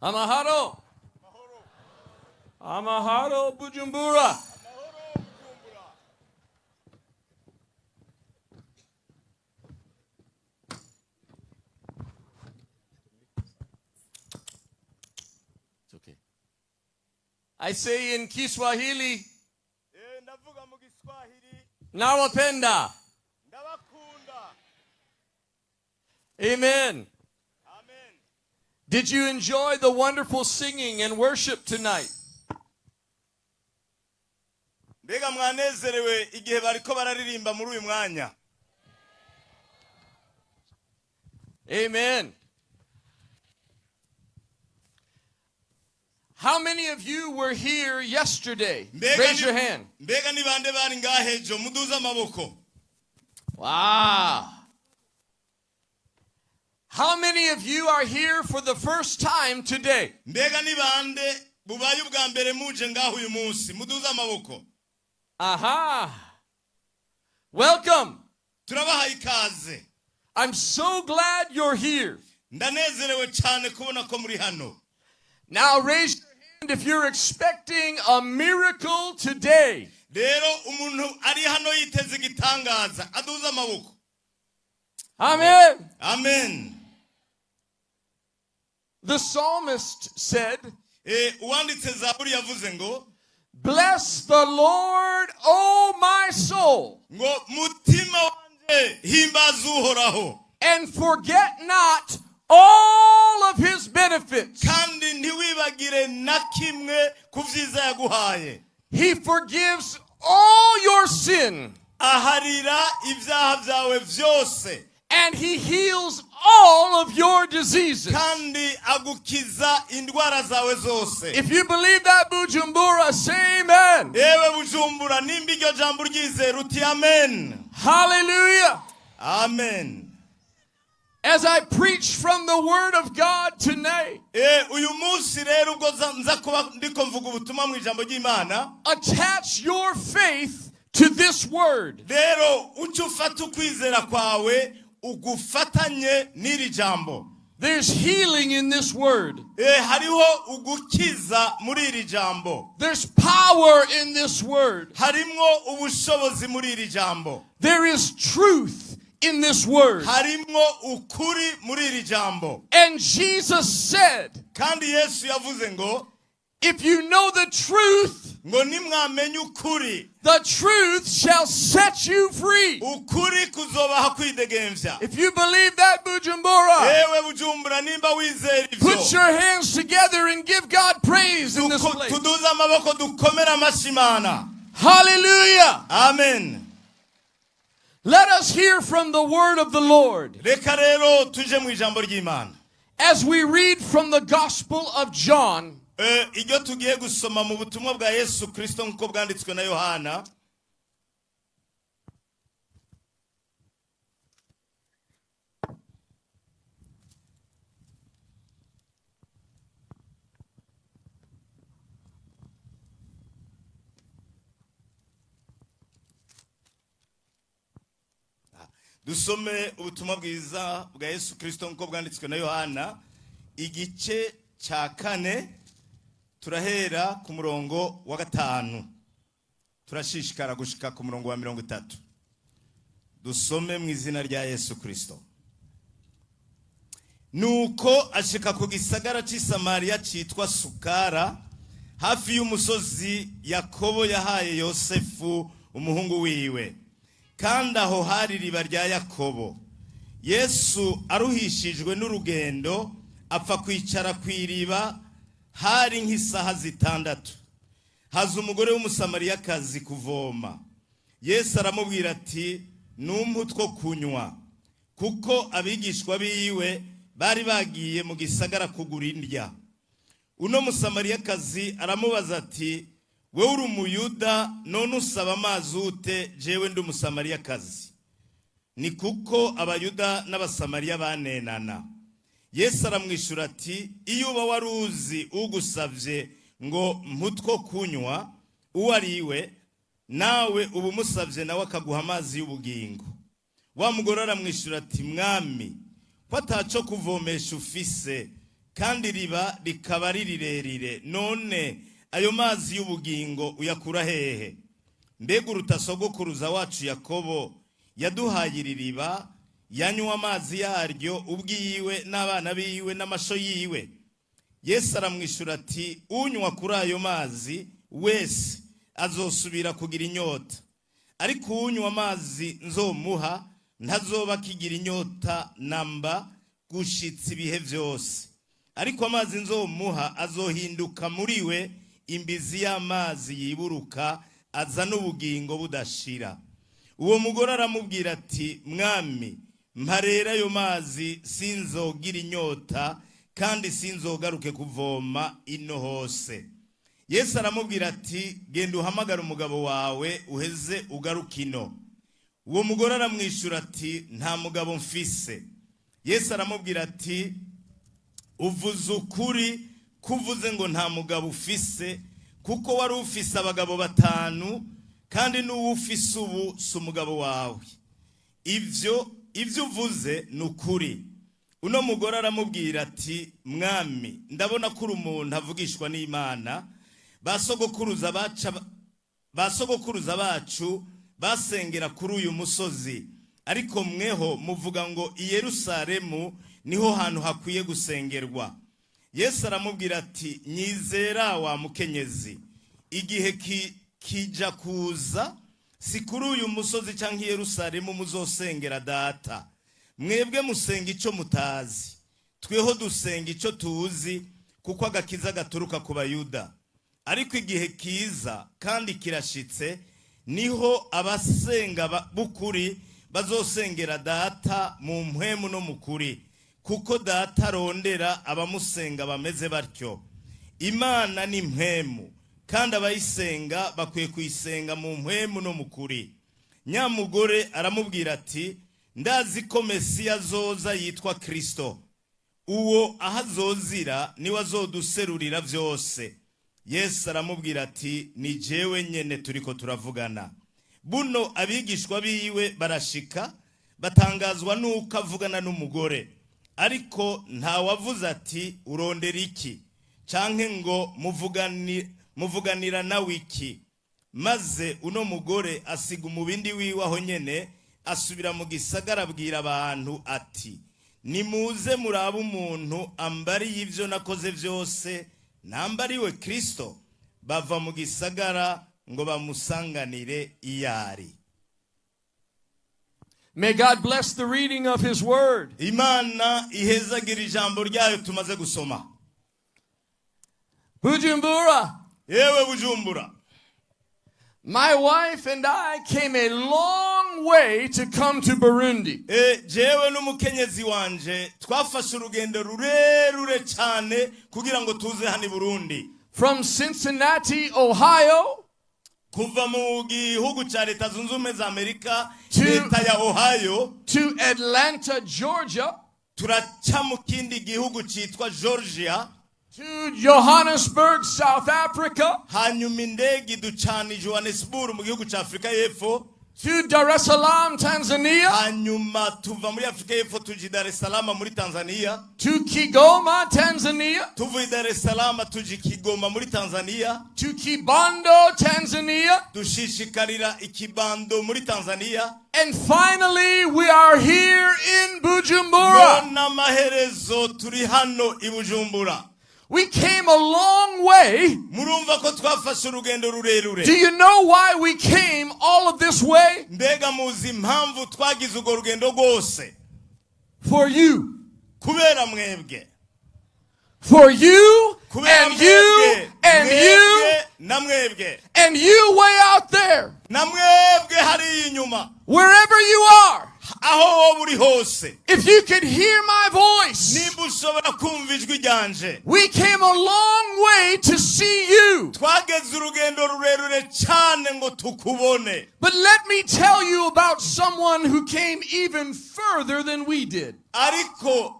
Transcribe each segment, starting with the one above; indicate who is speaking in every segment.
Speaker 1: Amahoro. Amahoro Bujumbura. It's okay. I say in Kiswahili,
Speaker 2: Ndavuga mu Giswahili.
Speaker 1: Nawapenda.
Speaker 2: Ndabakunda.
Speaker 1: Amen.
Speaker 2: Amen.
Speaker 1: Did you enjoy the wonderful singing and worship tonight?
Speaker 2: Mbega mwanezerewe igihe bariko bararirimba muri uyu mwanya?
Speaker 1: Amen. How many of you were here yesterday? Raise your hand.
Speaker 2: Mbega ni bande bari ngahe ejo? Muduze amaboko.
Speaker 1: Wow. How many of you are here for the first time today?
Speaker 2: Mbega ni bande bubaye ubwa mbere muje ngaho uyu munsi? Muduze amaboko.
Speaker 1: Aha. Welcome.
Speaker 2: Turabahaye ikaze.
Speaker 1: I'm so glad you're here.
Speaker 2: Ndanezerewe cyane kubona ko muri hano.
Speaker 1: Now raise your hand if you're expecting a miracle today.
Speaker 2: Rero umuntu ari hano yiteze igitangaza aduze amaboko.
Speaker 1: Amen.
Speaker 2: Amen.
Speaker 1: The psalmist said,
Speaker 2: Uwanditse Zaburi yavuze ngo,
Speaker 1: "Bless the Lord, O my soul,
Speaker 2: ngo mutima wanje himbaza Uhoraho,
Speaker 1: and forget not all of his benefits."
Speaker 2: kandi ntiwibagire na kimwe ku byiza yaguhaye.
Speaker 1: He forgives all your sin
Speaker 2: Aharira ibyaha byawe byose,
Speaker 1: and he heals all of your diseases.
Speaker 2: kandi agukiza indwara zawe zose.
Speaker 1: If you believe that, Bujumbura, say amen.
Speaker 2: Yewe Bujumbura, nimba iryo jambo uryizera uti amen.
Speaker 1: Hallelujah.
Speaker 2: Amen.
Speaker 1: As I preach from the Word of God tonight,
Speaker 2: Uyu munsi rero ubwo nza kuba ndiko mvuga ubutumwa mu ijambo ry'Imana,
Speaker 1: attach your faith to this Word.
Speaker 2: Rero uce ufata ukwizera kwawe ugufatanye n'iri jambo.
Speaker 1: There's healing in this Word.
Speaker 2: Hariho ugukiza muri iri jambo.
Speaker 1: There's power in this Word.
Speaker 2: Harimwo ubushobozi muri iri jambo.
Speaker 1: There is truth in this Word.
Speaker 2: Harimwo ukuri muri iri jambo.
Speaker 1: And Jesus said,
Speaker 2: Kandi Yesu yavuze ngo,
Speaker 1: "If you know the truth,
Speaker 2: ngo nimwamenya ukuri,
Speaker 1: the truth shall set you free."
Speaker 2: ukuri kuzobaha kwidegemvya.
Speaker 1: If you believe that, Bujumbura,
Speaker 2: Ewe Bujumbura, nimba wizera ivyo,
Speaker 1: put your hands together and give God praise in this place.
Speaker 2: Tuduze amaboko dukomere amashyi Imana.
Speaker 1: Hallelujah.
Speaker 2: Amen.
Speaker 1: Let us hear from the word of the Lord
Speaker 2: Reka rero tuje mu ijambo ry'Imana.
Speaker 1: As we read from the Gospel of John,
Speaker 2: Iryo tugiye gusoma mu butumwa bwa Yesu Kristo nk'uko bwanditswe na Yohana, dusome ubutumwa bwiza bwa Yesu Kristo nk'uko bwanditswe na Yohana, igice cya 4, turahera ku murongo wa 5, turashishikara gushika ku murongo wa 30. Dusome mu izina rya Yesu Kristo. Nuko ashika ku gisagara cy'i Samariya cyitwa Sukara, hafi y'umusozi Yakobo yahaye Yosefu umuhungu wiwe, kandi aho hari iriba rya Yakobo. Yesu aruhishijwe n'urugendo apfa kwicara ku iriba. Hari nk'isaha 6. Haza umugore w'Umusamariyakazi kuvoma. Yesu aramubwira ati: "Numpe utwo kunywa," kuko abigishwa biwe bari bagiye mu gisagara kugura indya. Uno Musamariyakazi aramubaza ati: "Wewe uri Umuyuda, none usaba amazi ute jewe ndi Umusamariyakazi?" Ni kuko Abayuda n'Abasamariya banenana. Yesu aramwishyura ati: "Iyo uba wari uzi ugusabye ngo mpa utwo kunywa uwo ari we, nawe uba umusabye, nawe akaguha amazi y'ubugingo." Wa mugore aramwishyura ati: "Mwami, ko ataco kuvomesha ufise, Kandi iriba rikaba ari rirerire. None ayo mazi y'ubugingo uyakura hehe? Mbega uruta sogokuruza wacu Yakobo yaduhaye iri riba, yanywa amazi yaryo ubwiwe n'abana biwe n'amasho yiwe? Yesu aramwishyura ati: "Unywa kuri ayo mazi wese azosubira kugira inyota, ariko unywa amazi nzomuha ntazoba akigira inyota namba gushitsa ibihe byose. Ariko amazi nzomuha azohinduka muri we imbizi y'amazi yiburuka azana ubugingo budashira." Uwo mugore aramubwira ati: "Mwami, mpa rero ayo mazi, sinzogira inyota kandi sinzogaruke kuvoma ino hose." Yesu aramubwira ati: "Genda uhamagare umugabo wawe, uheze ugaruke ino." Uwo mugore aramwishyura ati: "Nta mugabo mfise." Yesu aramubwira ati: "Uvuze ukuri kuvuze ngo nta mugabo ufise, kuko wari ufise abagabo batanu, kandi n'uwo ufise ubu si umugabo wawe. Ibyo uvuze ni ukuri." Uno mugore aramubwira ati: "Mwami, ndabona ko uri umuntu avugishwa n'Imana. Ba sogokuruza bacu basengera kuri uyu musozi, ariko mweho muvuga ngo i Yerusalemu niho hantu hakwiye gusengerwa." Yesu aramubwira ati: "Nyizera, wa mukenyezi, igihe kija kuza, si kuri uyu musozi cyangwa i Yerusalemu muzosengera Data. Mwebwe musenga icyo mutazi, tweho dusenga icyo tuzi, kuko agakiza gaturuka ku Bayuda. Ariko igihe kiza kandi kirashitse, niho abasenga b'ukuri bazosengera Data mu mpwemu no mu kuri, kuko Data arondera abamusenga bameze batyo. Imana ni mpwemu, kandi abayisenga bakwiye kuyisenga mu mpwemu no mu kuri." Nyamugore aramubwira ati: "Ndazi ko Mesiya azoza yitwa Kristo. Uwo aho azozira niwe azoduserurira byose." Yesu aramubwira ati: "Ni jewe nyene turiko turavugana." Buno abigishwa biwe barashika, batangazwa n'uko avugana n'umugore, ariko ntawavuze ati: "Urondera iki?" canke ngo: "Muvuganira nawe iki?" Maze uno mugore asiga umubindi wiwe aho nyene, asubira mu gisagara, abwira abantu ati: "Nimuze murabe umuntu ambariye ibyo nakoze byose. Nambariwe Kristo?" Bava mu gisagara ngo bamusanganire iyari.
Speaker 1: May God bless the reading of His Word.
Speaker 2: Imana ihezagira ijambo ryayo tumaze gusoma.
Speaker 1: Bujumbura,
Speaker 2: Yewe Bujumbura,
Speaker 1: my wife and I came a long way to come to Burundi.
Speaker 2: Jewe n'umukenyezi wanje twafashe urugendo rurerure cyane kugira ngo tuze hano i Burundi.
Speaker 1: From Cincinnati, Ohio,
Speaker 2: Kuva mu gihugu cya Leta Zunze Ubumwe za Amerika, leta ya Ohio,
Speaker 1: to Atlanta, Georgia,
Speaker 2: turaca mu kindi gihugu cyitwa Georgia,
Speaker 1: to Johannesburg, South Africa,
Speaker 2: hanyuma indege iducana i Johannesburg mu gihugu cya Afurika y'Epfo,
Speaker 1: to Dar es Salaam, Tanzania,
Speaker 2: hanyuma tuva muri Afurika y'Epfo tuja i Dar es Salaam muri Tanzania,
Speaker 1: to Kigoma, Tanzania,
Speaker 2: tuvuye i Dar es Salaam tuja i Kigoma muri Tanzania,
Speaker 1: to Kibondo, Tanzania,
Speaker 2: dushishikarira i Kibando muri Tanzania,
Speaker 1: and finally we are here in Bujumbura.
Speaker 2: None amaherezo turi hano i Bujumbura.
Speaker 1: We came a long way.
Speaker 2: Murumva ko twafashe urugendo rurerure.
Speaker 1: Do you know why we came all of this way?
Speaker 2: Mbega muzi impamvu twagize urwo rugendo rwose?
Speaker 1: For you.
Speaker 2: Kubera mwebwe.
Speaker 1: For you
Speaker 2: Kubera
Speaker 1: and you
Speaker 2: mwebwe,
Speaker 1: and you
Speaker 2: mwebwe na mwebwe
Speaker 1: and you way out there.
Speaker 2: Na mwebwe hariya inyuma.
Speaker 1: Wherever you are.
Speaker 2: Aho wowe uri hose.
Speaker 1: If you could hear my voice.
Speaker 2: Nimba ushobora kumva ijwi ryanje.
Speaker 1: We came a long way to see you.
Speaker 2: Twageze urugendo rurerure cyane ngo tukubone.
Speaker 1: But let me tell you about someone who came even further than we did.
Speaker 2: Ariko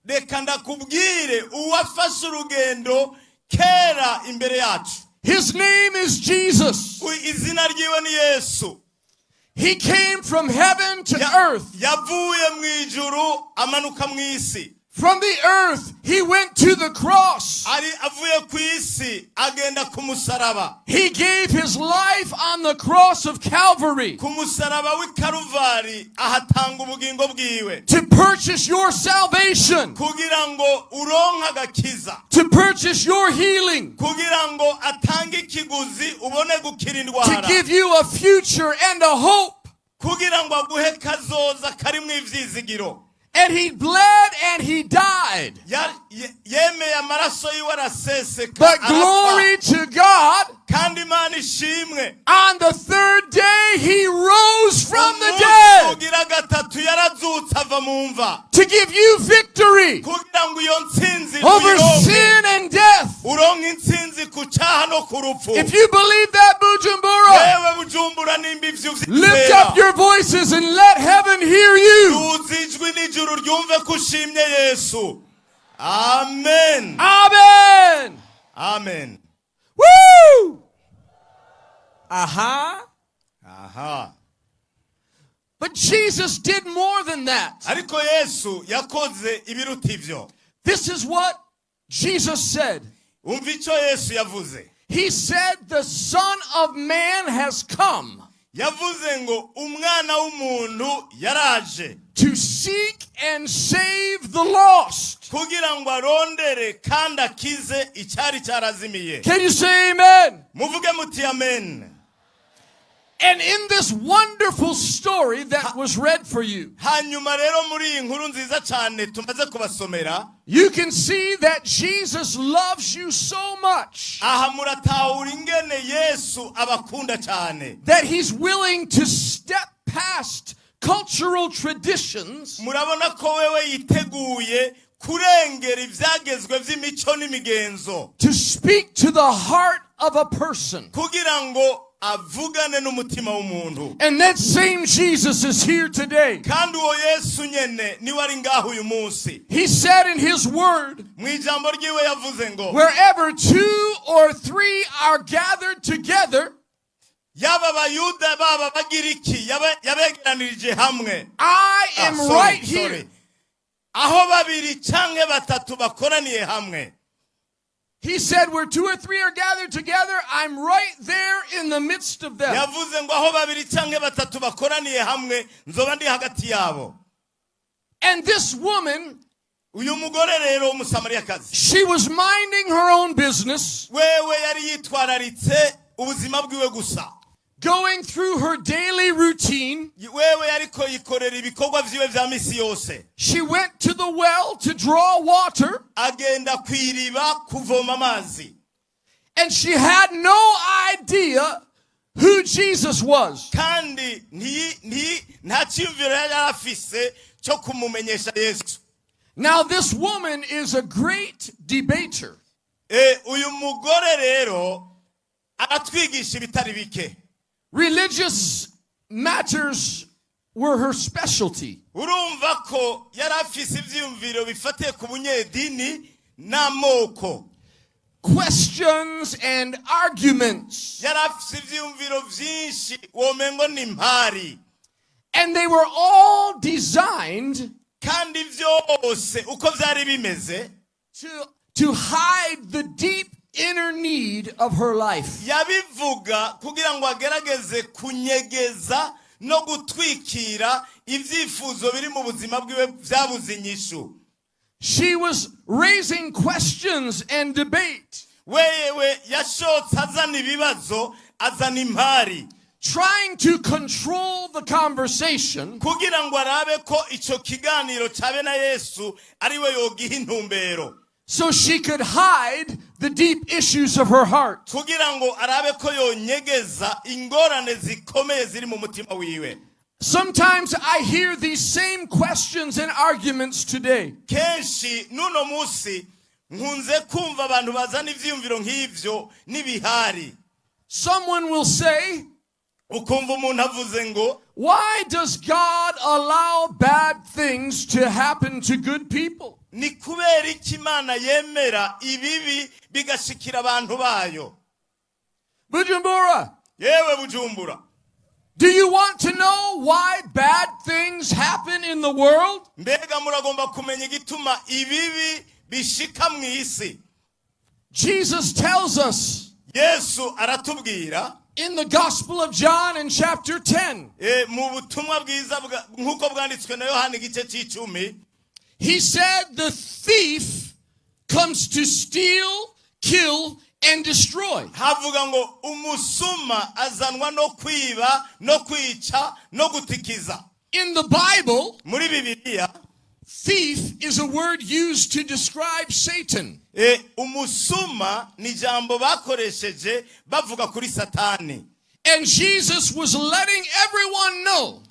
Speaker 2: reka ndakubwire uwafashe urugendo kera imbere yacu.
Speaker 1: His name is Jesus.
Speaker 2: Izina ryiwe ni Yesu.
Speaker 1: He came from heaven to earth
Speaker 2: Yavuye mu ijuru amanuka mu isi.
Speaker 1: From the earth, he went to the cross.
Speaker 2: Ari avuye ku isi agenda ku musaraba.
Speaker 1: He gave his life on the cross of Calvary
Speaker 2: Ku musaraba w'i Karuvari ahatanga ubugingo bwiwe
Speaker 1: to purchase your salvation,
Speaker 2: kugira ngo uronke agakiza,
Speaker 1: to purchase your healing,
Speaker 2: kugira ngo atange ikiguzi ubone gukira
Speaker 1: to
Speaker 2: indwara,
Speaker 1: give you a future and a hope.
Speaker 2: Kugira ngo aguhe kazoza karimwo ivyizigiro.
Speaker 1: And he bled and he died.
Speaker 2: Yemeye amaraso yiwe araseseka,
Speaker 1: But
Speaker 2: arapfa.
Speaker 1: glory to God,
Speaker 2: Kandi Imana ishimwe,
Speaker 1: on the third day he rose from the
Speaker 2: umunsi
Speaker 1: dead
Speaker 2: ugira gatatu yarazutse ava mu mva
Speaker 1: to give you victory
Speaker 2: kugira ngo iyo ntsinzi
Speaker 1: over
Speaker 2: uyironke,
Speaker 1: sin and death.
Speaker 2: Uronke intsinzi ku cyaha no ku rupfu.
Speaker 1: If you believe that, Bujumbura,
Speaker 2: Yewe Bujumbura, nimba ivyo
Speaker 1: lift
Speaker 2: uvyizera,
Speaker 1: up your voices and let heaven hear you.
Speaker 2: duza ijwi n'ijuru ryumve ko ushimye Yesu. Amen.
Speaker 1: Amen.
Speaker 2: Amen.
Speaker 1: Woo! Uh-huh.
Speaker 2: Aha.
Speaker 1: But Jesus did more than that.
Speaker 2: Ariko Yesu yakoze ibiruta ivyo.
Speaker 1: This is what Jesus said.
Speaker 2: Umva icyo Yesu yavuze.
Speaker 1: He said, "The Son of Man has come
Speaker 2: Yavuze ngo umwana w'umuntu yaraje
Speaker 1: to seek and save the lost."
Speaker 2: kugira ngo arondere kandi akize icyari cyarazimiye.
Speaker 1: Can you say amen?
Speaker 2: Muvuge muti amen.
Speaker 1: And in this wonderful story that was read for you,
Speaker 2: Hanyuma rero muri iyi nkuru nziza cyane tumaze kubasomera,
Speaker 1: you can see that Jesus loves you so much
Speaker 2: aha muratahura ingene Yesu abakunda cyane
Speaker 1: that he's willing to step past cultural traditions
Speaker 2: murabona ko wewe yiteguye kurengera ibyagezwe by'imico n'imigenzo
Speaker 1: to speak to the heart of a person.
Speaker 2: Kugira ngo avugane n'umutima w'umuntu.
Speaker 1: And that same Jesus is here today.
Speaker 2: Kandi uwo Yesu nyene niwe ari ngaho uyu munsi.
Speaker 1: He said in his word,
Speaker 2: Mu ijambo ryiwe yavuze ngo
Speaker 1: "Wherever two or three are gathered together,
Speaker 2: yaba Abayuda baba Abagiriki yabegeranirije hamwe,
Speaker 1: I
Speaker 2: Ah,
Speaker 1: am
Speaker 2: sorry,
Speaker 1: right here."
Speaker 2: sorry. Aho babiri canke batatu bakoraniye hamwe,
Speaker 1: He said, "Where two or three are gathered together, I'm right there in the midst of them."
Speaker 2: Yavuze ngo aho babiri canke batatu bakoraniye hamwe nzoba ndi hagati yabo.
Speaker 1: And this woman,
Speaker 2: Uyu mugore rero w'Umusamariyakazi,
Speaker 1: she was minding her own business,
Speaker 2: wewe yari yitwararitse ubuzima bwiwe gusa,
Speaker 1: going through her daily routine.
Speaker 2: Wewe yariko yikorera ibikorwa vyiwe vya misi yose.
Speaker 1: She went to the well to draw water,
Speaker 2: Agenda ku iriba kuvoma amazi,
Speaker 1: and she had no idea who Jesus was.
Speaker 2: Kandi nta cyiyumviro yari afise cyo kumumenyesha Yesu.
Speaker 1: Now, this woman is a great debater.
Speaker 2: Uyu mugore rero aratwigisha ibitari bike.
Speaker 1: Religious matters were her specialty.
Speaker 2: Urumva ko yari afise ivyiyumviro bifatiye ku bunyedini n'amoko.
Speaker 1: Questions and arguments.
Speaker 2: Yari afise ivyiyumviro vyinshi womengo ni impari.
Speaker 1: And they were all designed
Speaker 2: Kandi vyose uko vyari bimeze,
Speaker 1: to hide the deep inner need of her life.
Speaker 2: Yabivuga kugira ngo agerageze kunyegeza no gutwikira ibyifuzo biri mu buzima bwiwe byabuze inyishu.
Speaker 1: She was raising questions and debate,
Speaker 2: Wewe yashotse azana ibibazo azana impari
Speaker 1: trying to control the conversation
Speaker 2: kugira ngo arabe ko ico kiganiro cabe na Yesu ariwe yogiha intumbero
Speaker 1: so she could hide the deep issues of her heart.
Speaker 2: Kugira ngo arabe ko yonyegeza ingorane zikomeye ziri mu mutima wiwe.
Speaker 1: Sometimes I hear these same questions and arguments today.
Speaker 2: Kenshi n'uno munsi nkunze kumva abantu bazana ivyiyumviro nk'ivyo n'ibihari.
Speaker 1: Someone will say,
Speaker 2: Ukumva umuntu avuze ngo,
Speaker 1: "Why does God allow bad things to happen to good people?"
Speaker 2: "Ni kubera iki Imana yemera ibibi bigashikira abantu bayo?"
Speaker 1: Bujumbura,
Speaker 2: Yewe Bujumbura,
Speaker 1: Do you want to know why bad things happen in the world?
Speaker 2: Mbega muragomba kumenya igituma ibibi bishika mu isi?
Speaker 1: Jesus tells us
Speaker 2: Yesu aratubwira
Speaker 1: in the Gospel of John in chapter 10.
Speaker 2: Mu butumwa bwiza nk'uko bwanditswe na Yohani igice c'icumi.
Speaker 1: He said the thief comes to steal, kill, and destroy.
Speaker 2: Havuga ngo umusuma azanwa no kwiba no kwica no gutikiza.
Speaker 1: In the Bible,
Speaker 2: Muri Bibiliya,
Speaker 1: thief is a word used to describe Satan.
Speaker 2: Umusuma ni ijambo bakoresheje bavuga kuri Satani.
Speaker 1: And Jesus was letting everyone know.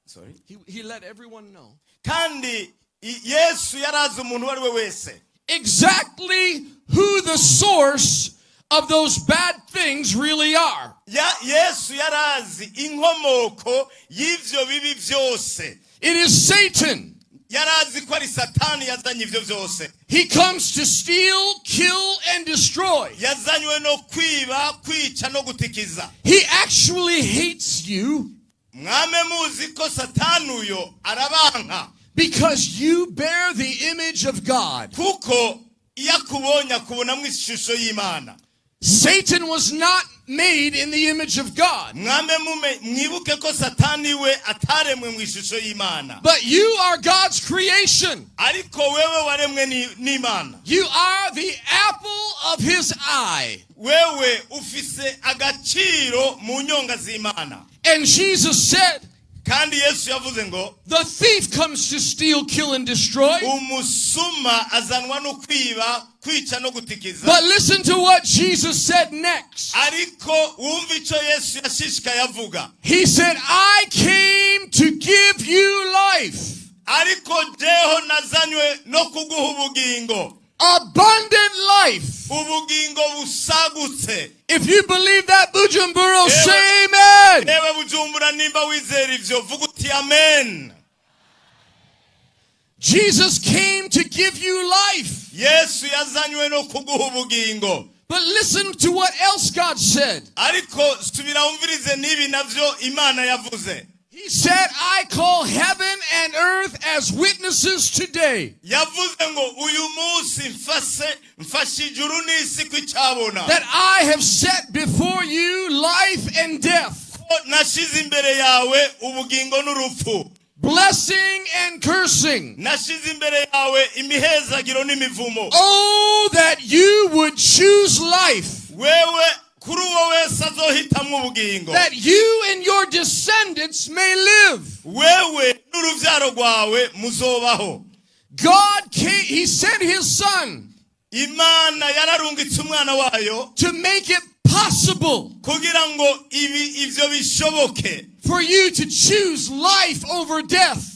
Speaker 2: Sorry.
Speaker 1: He let everyone know
Speaker 2: Kandi Yesu yarazi umuntu uwo ari we wese
Speaker 1: exactly who the source of those bad things really are.
Speaker 2: Yesu yarazi inkomoko y'ivyo bibi byose.
Speaker 1: It is Satan.
Speaker 2: Yarazi ko ari Satani yazanye ivyo byose.
Speaker 1: He comes to steal, kill, and destroy.
Speaker 2: Yazanywe no kwiba, kwica no gutikiza.
Speaker 1: He actually hates you
Speaker 2: Mwame muzi ko Satani uyo arabanka
Speaker 1: because you bear the image of God.
Speaker 2: Kuko iyo akubonye akubonamo ishusho y'Imana.
Speaker 1: Satan was not made in the image of God.
Speaker 2: Mwame mume mwibuke ko Satani we ataremwe mu ishusho y'Imana.
Speaker 1: But you are God's creation.
Speaker 2: Ariko wewe waremwe n'Imana.
Speaker 1: You are the apple of his eye.
Speaker 2: Wewe ufise agaciro mu nyonga z'Imana.
Speaker 1: And Jesus said,
Speaker 2: Kandi Yesu yavuze ngo
Speaker 1: "The thief comes to steal, kill, and destroy."
Speaker 2: umusuma azanwa no kwiba, kwica no gutikiza.
Speaker 1: But listen to what Jesus said next.
Speaker 2: Ariko wumva icyo Yesu yashishikaye avuga.
Speaker 1: He said, "I came to give you life,
Speaker 2: Ariko jeho nazanywe no kuguha ubugingo,
Speaker 1: abundant life."
Speaker 2: ubugingo busagutse.
Speaker 1: If you believe that, Bujumbura, say amen.
Speaker 2: Ewe Bujumbura, nimba wizera ivyo vuga uti amen.
Speaker 1: Jesus came to give you life.
Speaker 2: Yesu yazanywe no kuguha ubugingo.
Speaker 1: But listen to what else God said.
Speaker 2: Ariko subira wumvirize n'ibi navyo Imana yavuze.
Speaker 1: He said, "I call heaven and earth as witnesses today
Speaker 2: Yavuze ngo uyu munsi mfase mfashe ijuru n'isi kw'icyabona
Speaker 1: that I have set before you life and death,
Speaker 2: ko nashize imbere yawe ubugingo n'urupfu,
Speaker 1: blessing and cursing.
Speaker 2: Nashize imbere yawe imihezagiro n'imivumo.
Speaker 1: Oh, that you would choose life,
Speaker 2: Wewe kuri uwo wese azohitamwo ubugingo,
Speaker 1: that you and your descendants may live."
Speaker 2: wewe n'uruvyaro rwawe muzobaho.
Speaker 1: God came, He sent His Son
Speaker 2: Imana yararungitse umwana wayo
Speaker 1: to make it possible
Speaker 2: kugira ngo ibi ivyo bishoboke
Speaker 1: for you to choose life over death,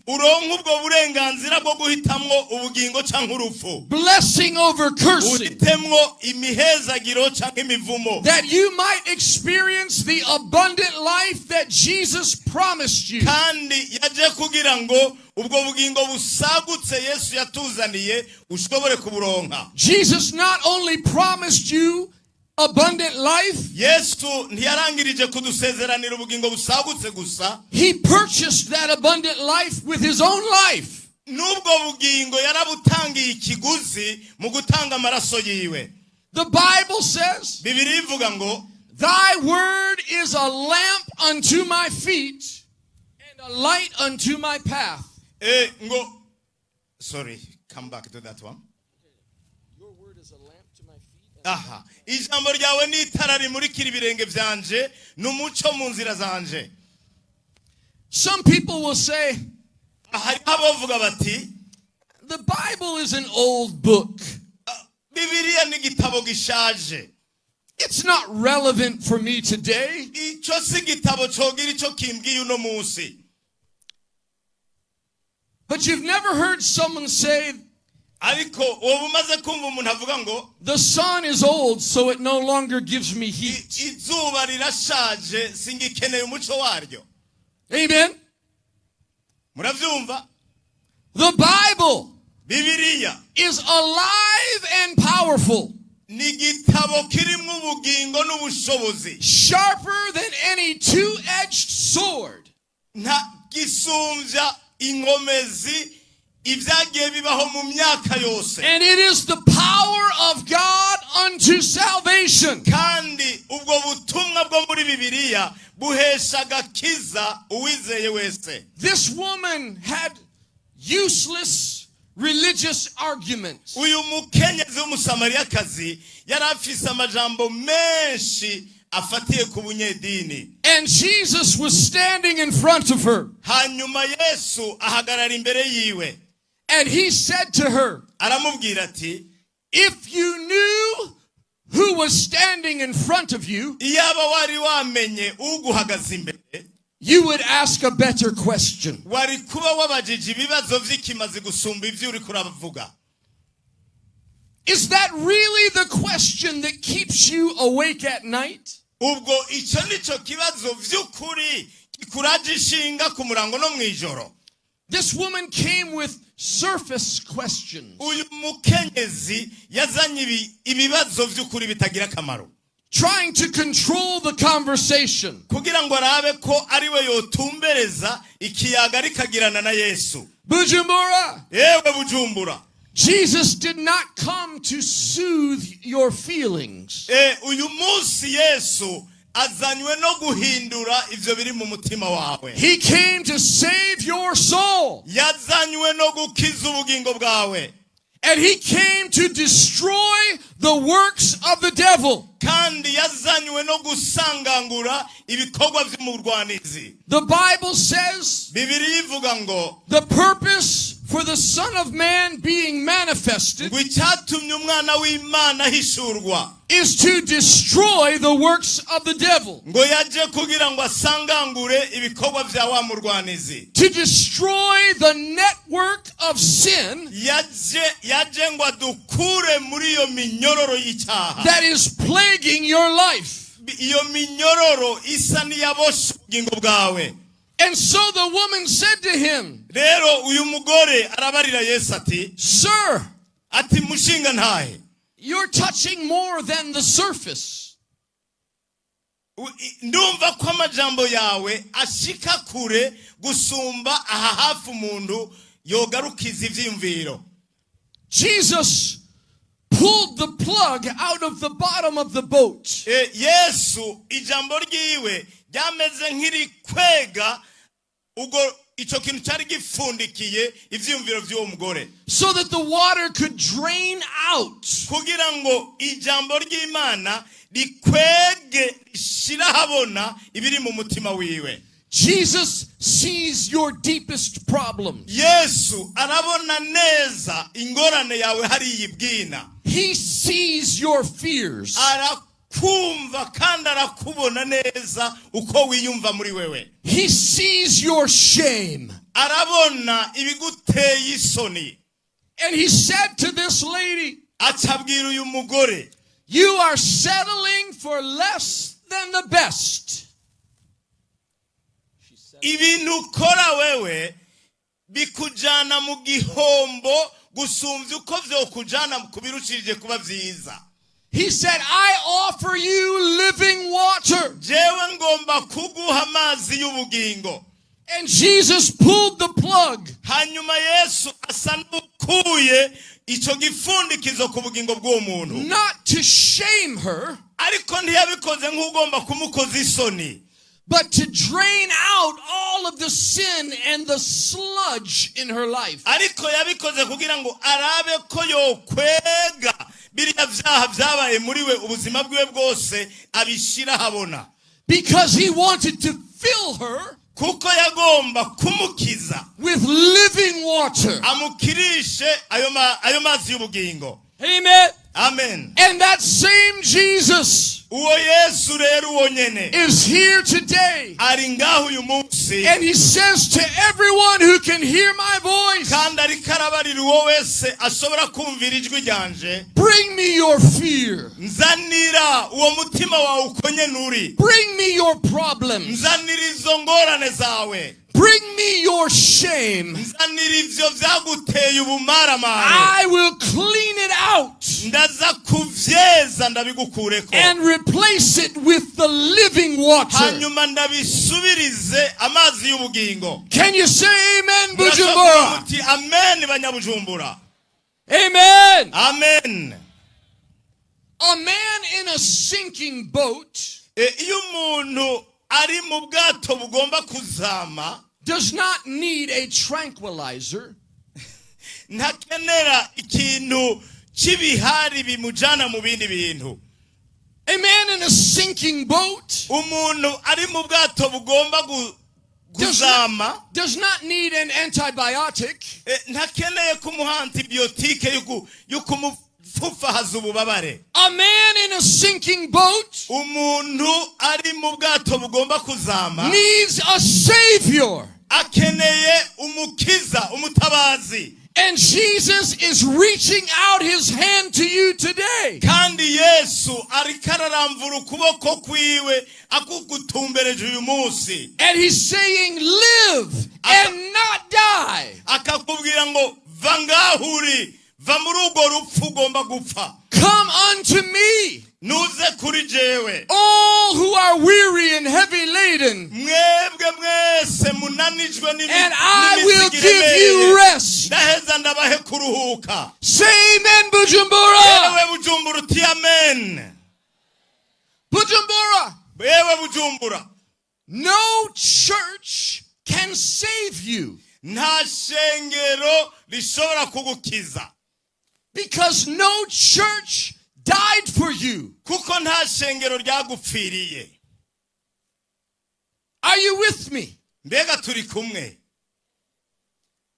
Speaker 2: uronke ubwo burenganzira bwo guhitamwo ubugingo canke urupfu,
Speaker 1: blessing over cursing,
Speaker 2: uhitemwo imihezagiro canke imivumo,
Speaker 1: that you might experience the abundant life that Jesus promised you.
Speaker 2: Kandi yaje kugira ngo ubwo bugingo busagutse Yesu yatuzaniye ushobore kuburonka.
Speaker 1: Jesus not only promised you abundant life,
Speaker 2: Yesu ntiyarangirije kudusezeranira ubugingo busagutse gusa,
Speaker 1: he purchased that abundant life with his own life.
Speaker 2: N'ubwo bugingo yarabutangiye ikiguzi mu gutanga amaraso yiwe.
Speaker 1: The Bible says,
Speaker 2: Bibiliya ivuga ngo
Speaker 1: "Thy word is a lamp unto my feet and a light unto my path."
Speaker 2: Ngo sorry, come back to that one.
Speaker 1: Your word is a lamp to my feet.
Speaker 2: Aha, ijambo ryawe ni itara rimurikira ibirenge byanje n'umuco mu nzira zanje.
Speaker 1: Some people will say,
Speaker 2: Hariho abavuga bati
Speaker 1: "The Bible is an old book.
Speaker 2: "Ah, Bibiliya ni igitabo gishaje.
Speaker 1: It's not relevant for me today."
Speaker 2: Icyo si igitabo cogira icyo kimbwiye uno munsi.
Speaker 1: But you've never heard someone say,
Speaker 2: Ariko woba umaze kumva umuntu avuga ngo
Speaker 1: "The sun is old, so it no longer gives me heat."
Speaker 2: Izuba rirashaje singikeneye umuco waryo.
Speaker 1: Amen.
Speaker 2: Murabyumva?
Speaker 1: The Bible
Speaker 2: Bibiliya
Speaker 1: is alive and powerful.
Speaker 2: Ni igitabo kirimo ubugingo n'ubushobozi.
Speaker 1: Sharper than any two edged sword.
Speaker 2: Nta gisumbya inkomezi ibyagiye bibaho mu myaka yose.
Speaker 1: And it is the power of God unto salvation.
Speaker 2: Kandi ubwo butumwa bwo muri Bibiliya buhesha agakiza uwizeye wese.
Speaker 1: This woman had useless religious arguments.
Speaker 2: Uyu mukenyezi w'Umusamariyakazi yari afise amajambo menshi afatiye ku bunyedini.
Speaker 1: And Jesus was standing in front of her.
Speaker 2: Hanyuma Yesu ahagarara imbere yiwe.
Speaker 1: And he said to her,
Speaker 2: Aramubwira ati,
Speaker 1: "If you knew who was standing in front of you,
Speaker 2: "Iyaba wari wamenye uguhagaze imbere,
Speaker 1: you would ask a better question."
Speaker 2: wari kuba wabajije ibibazo vy'ikimazi gusumba ivyo uriko uravuga."
Speaker 1: Is that really the question that keeps you awake at night?
Speaker 2: Ubwo icyo nico kibazo vy'ukuri kikuraje ishinga ku murango no mw'ijoro?
Speaker 1: This woman came with surface questions,
Speaker 2: Uyu mukenyezi yazanye ibibazo vy'ukuri bitagira akamaro,
Speaker 1: trying to control the conversation.
Speaker 2: Kugira ngo arabe ko ari we yotumbereza ikiyaga rikagirana na Yesu.
Speaker 1: Bujumbura,
Speaker 2: Yewe Bujumbura,
Speaker 1: Jesus did not come to soothe your feelings.
Speaker 2: Uyu munsi Yesu azanywe no guhindura ivyo biri mu mutima wawe.
Speaker 1: He came to save your soul.
Speaker 2: Yazanywe no gukiza ubugingo bwawe.
Speaker 1: And he came to destroy the works of the devil.
Speaker 2: Kandi yazanywe no gusangangura ibikorwa vy'umurwanizi.
Speaker 1: The Bible says
Speaker 2: Bibiliya ivuga ngo
Speaker 1: the purpose for the Son of Man being manifested
Speaker 2: ngo icyatumye Umwana w'Imana ahishurwa
Speaker 1: is to destroy the works of the devil.
Speaker 2: ngo yaje kugira ngo asangangure ibikorwa vya wa murwanizi.
Speaker 1: To destroy the network of sin
Speaker 2: Yaje ngo adukure muri iyo minyororo y'icyaha
Speaker 1: that is plaguing your life.
Speaker 2: iyo minyororo isa n'iyaboshe ubugingo bwawe.
Speaker 1: And so the woman said to him,
Speaker 2: Rero uyu mugore arabarira Yesu ati,
Speaker 1: "Sir,
Speaker 2: ati mushinga ntahe,
Speaker 1: you're touching more than the surface.
Speaker 2: Ndumva ko amajambo yawe ashika kure gusumba aha hafi umuntu yogarukiza ivyiyumviro.
Speaker 1: Jesus pulled the plug out of the bottom of the boat.
Speaker 2: Yesu ijambo ryiwe ryameze nk'irikwega ubwo ico kintu cyari gipfundikiye ivyiyumviro vy'uwo mugore,
Speaker 1: so that the water could drain out.
Speaker 2: Kugira ngo ijambo ry'Imana rikwege rishire ahabona ibiri mu mutima wiwe.
Speaker 1: Jesus sees your deepest problems.
Speaker 2: Yesu arabona neza ingorane yawe hariya ibwina.
Speaker 1: He sees your fears.
Speaker 2: Arakumva kandi arakubona neza uko wiyumva muri wewe.
Speaker 1: He sees your shame.
Speaker 2: Arabona ibiguteye isoni.
Speaker 1: And he said to this lady,
Speaker 2: Acabwira uyu mugore,
Speaker 1: "You are settling for less than the best."
Speaker 2: "Ibintu ukora wewe bikujana mu gihombo gusumbya uko vyokujana kubirushirije kuba vyiza."
Speaker 1: He said, "I offer you living water."
Speaker 2: "Jewe ngomba kuguha amazi y'ubugingo."
Speaker 1: And Jesus pulled the plug
Speaker 2: Hanyuma Yesu asa n'ukuye ico gifundikizo ku bugingo bw'uwo muntu,
Speaker 1: not to shame her,
Speaker 2: ariko ntiyabikoze nk'ugomba kumukoza isoni,
Speaker 1: but to drain out all of the sin and the sludge in her life.
Speaker 2: Ariko yabikoze kugira ngo arabe ko yokwega biriya vyaha vyabaye muri we ubuzima bwiwe bwose abishira ahabona,
Speaker 1: Because he wanted to fill her
Speaker 2: kuko yagomba kumukiza
Speaker 1: with living water.
Speaker 2: Amukirishe ayo mazi y'ubugingo.
Speaker 1: Amen.
Speaker 2: Amen.
Speaker 1: And that same Jesus
Speaker 2: Uwo Yesu rero uwo nyene
Speaker 1: is here today.
Speaker 2: Ari ngaho uyu munsi.
Speaker 1: And he says to everyone who can hear my voice,
Speaker 2: Kandi ariko arabarira uwo wese ashobora kumvira ijwi ryanje,
Speaker 1: "Bring me your fear.
Speaker 2: "Nzanira uwo mutima wawe uko nyene uri.
Speaker 1: Bring me your problems.
Speaker 2: Nzanira izo ngorane zawe.
Speaker 1: Bring me your shame.
Speaker 2: Nzanira ivyo vyaguteye ubumaramare.
Speaker 1: I will clean it out.
Speaker 2: Ndaza kuvyeza ndabigukureko
Speaker 1: and replace it with the living water.
Speaker 2: Hanyuma ndabisubirize amazi y'ubugingo.
Speaker 1: Can you say amen,
Speaker 2: Murashobora
Speaker 1: Bujumbura?
Speaker 2: muti amen banyabujumbura?
Speaker 1: Amen.
Speaker 2: Amen.
Speaker 1: A man in a sinking boat
Speaker 2: E, iyo umuntu ari mu bwato bugomba kuzama
Speaker 1: does not need a tranquilizer.
Speaker 2: Ntakenera ikintu cy'ibihari bimujana mu bindi bintu.
Speaker 1: A man in a sinking boat
Speaker 2: Umuntu ari mu bwato bugomba kuzama
Speaker 1: does not need an antibiotic.
Speaker 2: E, ntakeneye kumuha antibiyotike yo kumupfufahaza ububabare.
Speaker 1: A man in a sinking boat
Speaker 2: Umuntu ari mu bwato bugomba kuzama
Speaker 1: needs a savior.
Speaker 2: Akeneye umukiza umutabazi.
Speaker 1: And Jesus is reaching out his hand to you today.
Speaker 2: Kandi Yesu ariko araramvura ukuboko kwiwe akugutumbereje uyu munsi.
Speaker 1: And he's saying, "Live and not die."
Speaker 2: Akakubwira ngo va ngaho uri va muri urwo rupfu ugomba gupfa.
Speaker 1: "Come unto me,
Speaker 2: Nuze kuri jewe
Speaker 1: all who are weary and heavy laden,
Speaker 2: mwebwe mwese munanijwe
Speaker 1: and I will
Speaker 2: n'imizigo
Speaker 1: give you
Speaker 2: iremereye.
Speaker 1: Rest."
Speaker 2: Ndaheza ndabahe kuruhuka.
Speaker 1: Say amen, Bujumbura.
Speaker 2: Yewe Bujumbura uti amen.
Speaker 1: Bujumbura.
Speaker 2: Yewe Bujumbura.
Speaker 1: No church can save you
Speaker 2: Nta shengero rishobora kugukiza
Speaker 1: because no church died for you.
Speaker 2: Kuko nta shengero ryagupfiriye.
Speaker 1: Are you with me?
Speaker 2: Mbega turi kumwe?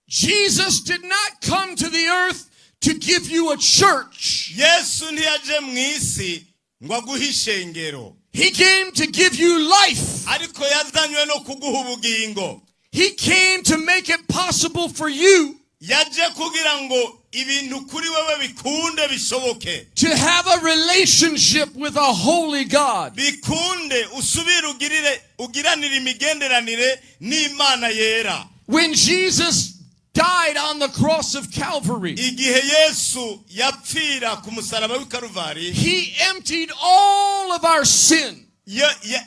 Speaker 1: Jesus did not come to the earth to give you a church.
Speaker 2: Yesu ntiyaje mu isi ngo aguhe ishengero.
Speaker 1: He came to give you life.
Speaker 2: Ariko yazanywe no kuguha ubugingo.
Speaker 1: He came to make it possible for you
Speaker 2: Yaje kugira ngo ibintu kuri wewe bikunde bishoboke
Speaker 1: to have a relationship with a holy God.
Speaker 2: Bikunde usubire ugirire ugiranire imigenderanire n'Imana yera.
Speaker 1: When Jesus died on the cross of Calvary,
Speaker 2: Igihe Yesu yapfira ku musaraba w'i Karuvari
Speaker 1: he emptied all of our sin,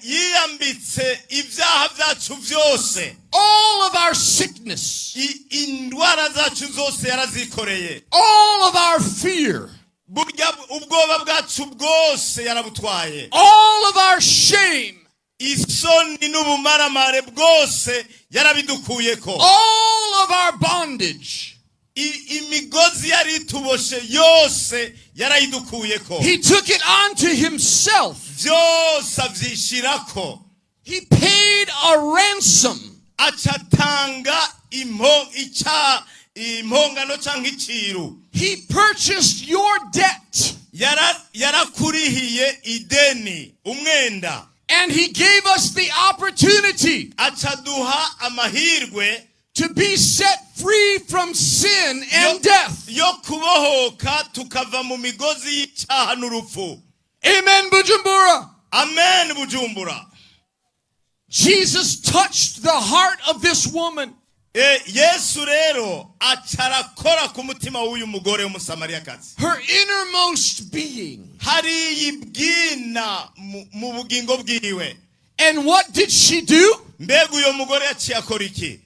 Speaker 2: yiyambitse ibyaha byacu byose
Speaker 1: all of our sickness,
Speaker 2: indwara zacu zose yarazikoreye
Speaker 1: all of our fear,
Speaker 2: burya ubwoba bwacu bwose yarabutwaye
Speaker 1: all of our shame,
Speaker 2: isoni n'ubumaramare bwose yarabidukuyeko
Speaker 1: all of our bondage.
Speaker 2: Imigozi yari ituboshe yose yarayidukuyeko.
Speaker 1: He took it onto himself.
Speaker 2: Byose avyishirako.
Speaker 1: He paid a ransom.
Speaker 2: Aca atanga impongano canke iciru.
Speaker 1: He purchased your debt.
Speaker 2: Yarakurihiye ideni umwenda.
Speaker 1: And he gave us the opportunity
Speaker 2: Aca aduha amahirwe
Speaker 1: to be set free from sin and death.
Speaker 2: Yo kubohoka tukava mu migozi y'icyaha n'urupfu.
Speaker 1: Amen, Bujumbura.
Speaker 2: Amen Bujumbura.
Speaker 1: Jesus touched the heart of this woman.
Speaker 2: E, Yesu rero aca arakora ku mutima w'uyu mugore w'Umusamariyakazi.
Speaker 1: Her innermost being.
Speaker 2: Hariya ibwina mu bugingo bwiwe.
Speaker 1: And what did she do?
Speaker 2: Mbega uyo mugore yaciye akora iki?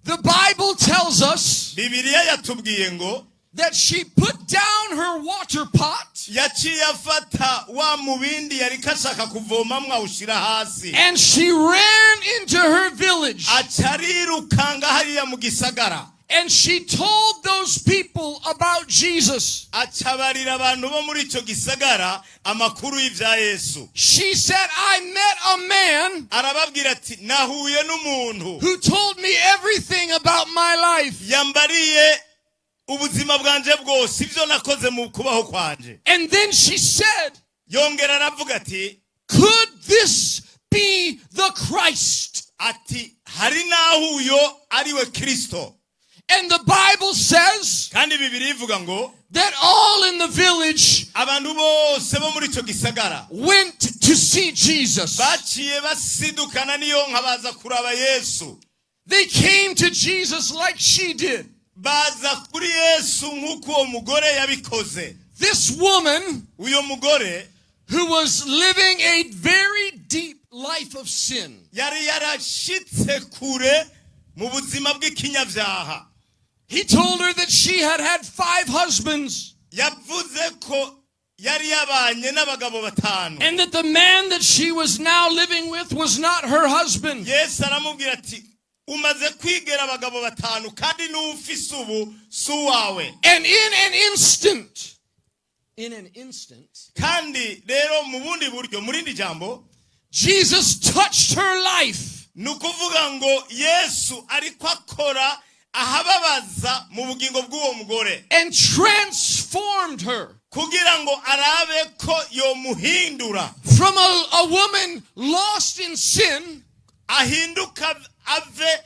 Speaker 1: The Bible tells us
Speaker 2: Bibiliya yatubwiye ngo
Speaker 1: that she put down her water pot
Speaker 2: yaciye afata wa mubindi yariko ashaka kuvomamwo awushira hasi
Speaker 1: and she ran into her village
Speaker 2: aca arirukanga hariya mu gisagara
Speaker 1: and she told those people about Jesus.
Speaker 2: Aca abarira abantu bo muri ico gisagara amakuru y'ivya Yesu.
Speaker 1: She said, "I met a man
Speaker 2: Arababwira ati nahuye n'umuntu
Speaker 1: who told me everything about my life."
Speaker 2: yambariye ubuzima bwanje bwose ibyo nakoze mu kubaho kwanje.
Speaker 1: And then she said,
Speaker 2: Yongera aravuga ati
Speaker 1: "Could this be the Christ?"
Speaker 2: Ati hari n'aho uyo ariwe Kristo?
Speaker 1: And the Bible says
Speaker 2: Kandi Bibiliya ivuga ngo
Speaker 1: that all in the village
Speaker 2: abantu bose bo muri icyo gisagara
Speaker 1: went to see Jesus.
Speaker 2: Baciye basidukana n'iyo nka baza kuraba Yesu.
Speaker 1: They came to Jesus like she did.
Speaker 2: Baza kuri Yesu nk'uko uwo mugore yabikoze.
Speaker 1: This woman
Speaker 2: Uyo mugore
Speaker 1: who was living a very deep life of sin.
Speaker 2: Yari yarashitse kure mu buzima bw'ikinyabyaha.
Speaker 1: He told her that she had had five husbands
Speaker 2: Yavuze ko yari yabanye n'abagabo batanu
Speaker 1: and that the man that she was now living with was not her husband.
Speaker 2: Yesu aramubwira ati umaze kwigera abagabo batanu kandi n'uwufise ubu si uwawe.
Speaker 1: And in an instant,
Speaker 2: Kandi rero mu bundi buryo mu rindi jambo
Speaker 1: Jesus touched her life
Speaker 2: ni ukuvuga ngo Yesu ariko akora ahababaza mu bugingo bw'uwo mugore
Speaker 1: and transformed her
Speaker 2: kugira ngo arabe ko yomuhindura
Speaker 1: from a woman lost in sin
Speaker 2: ahinduka ave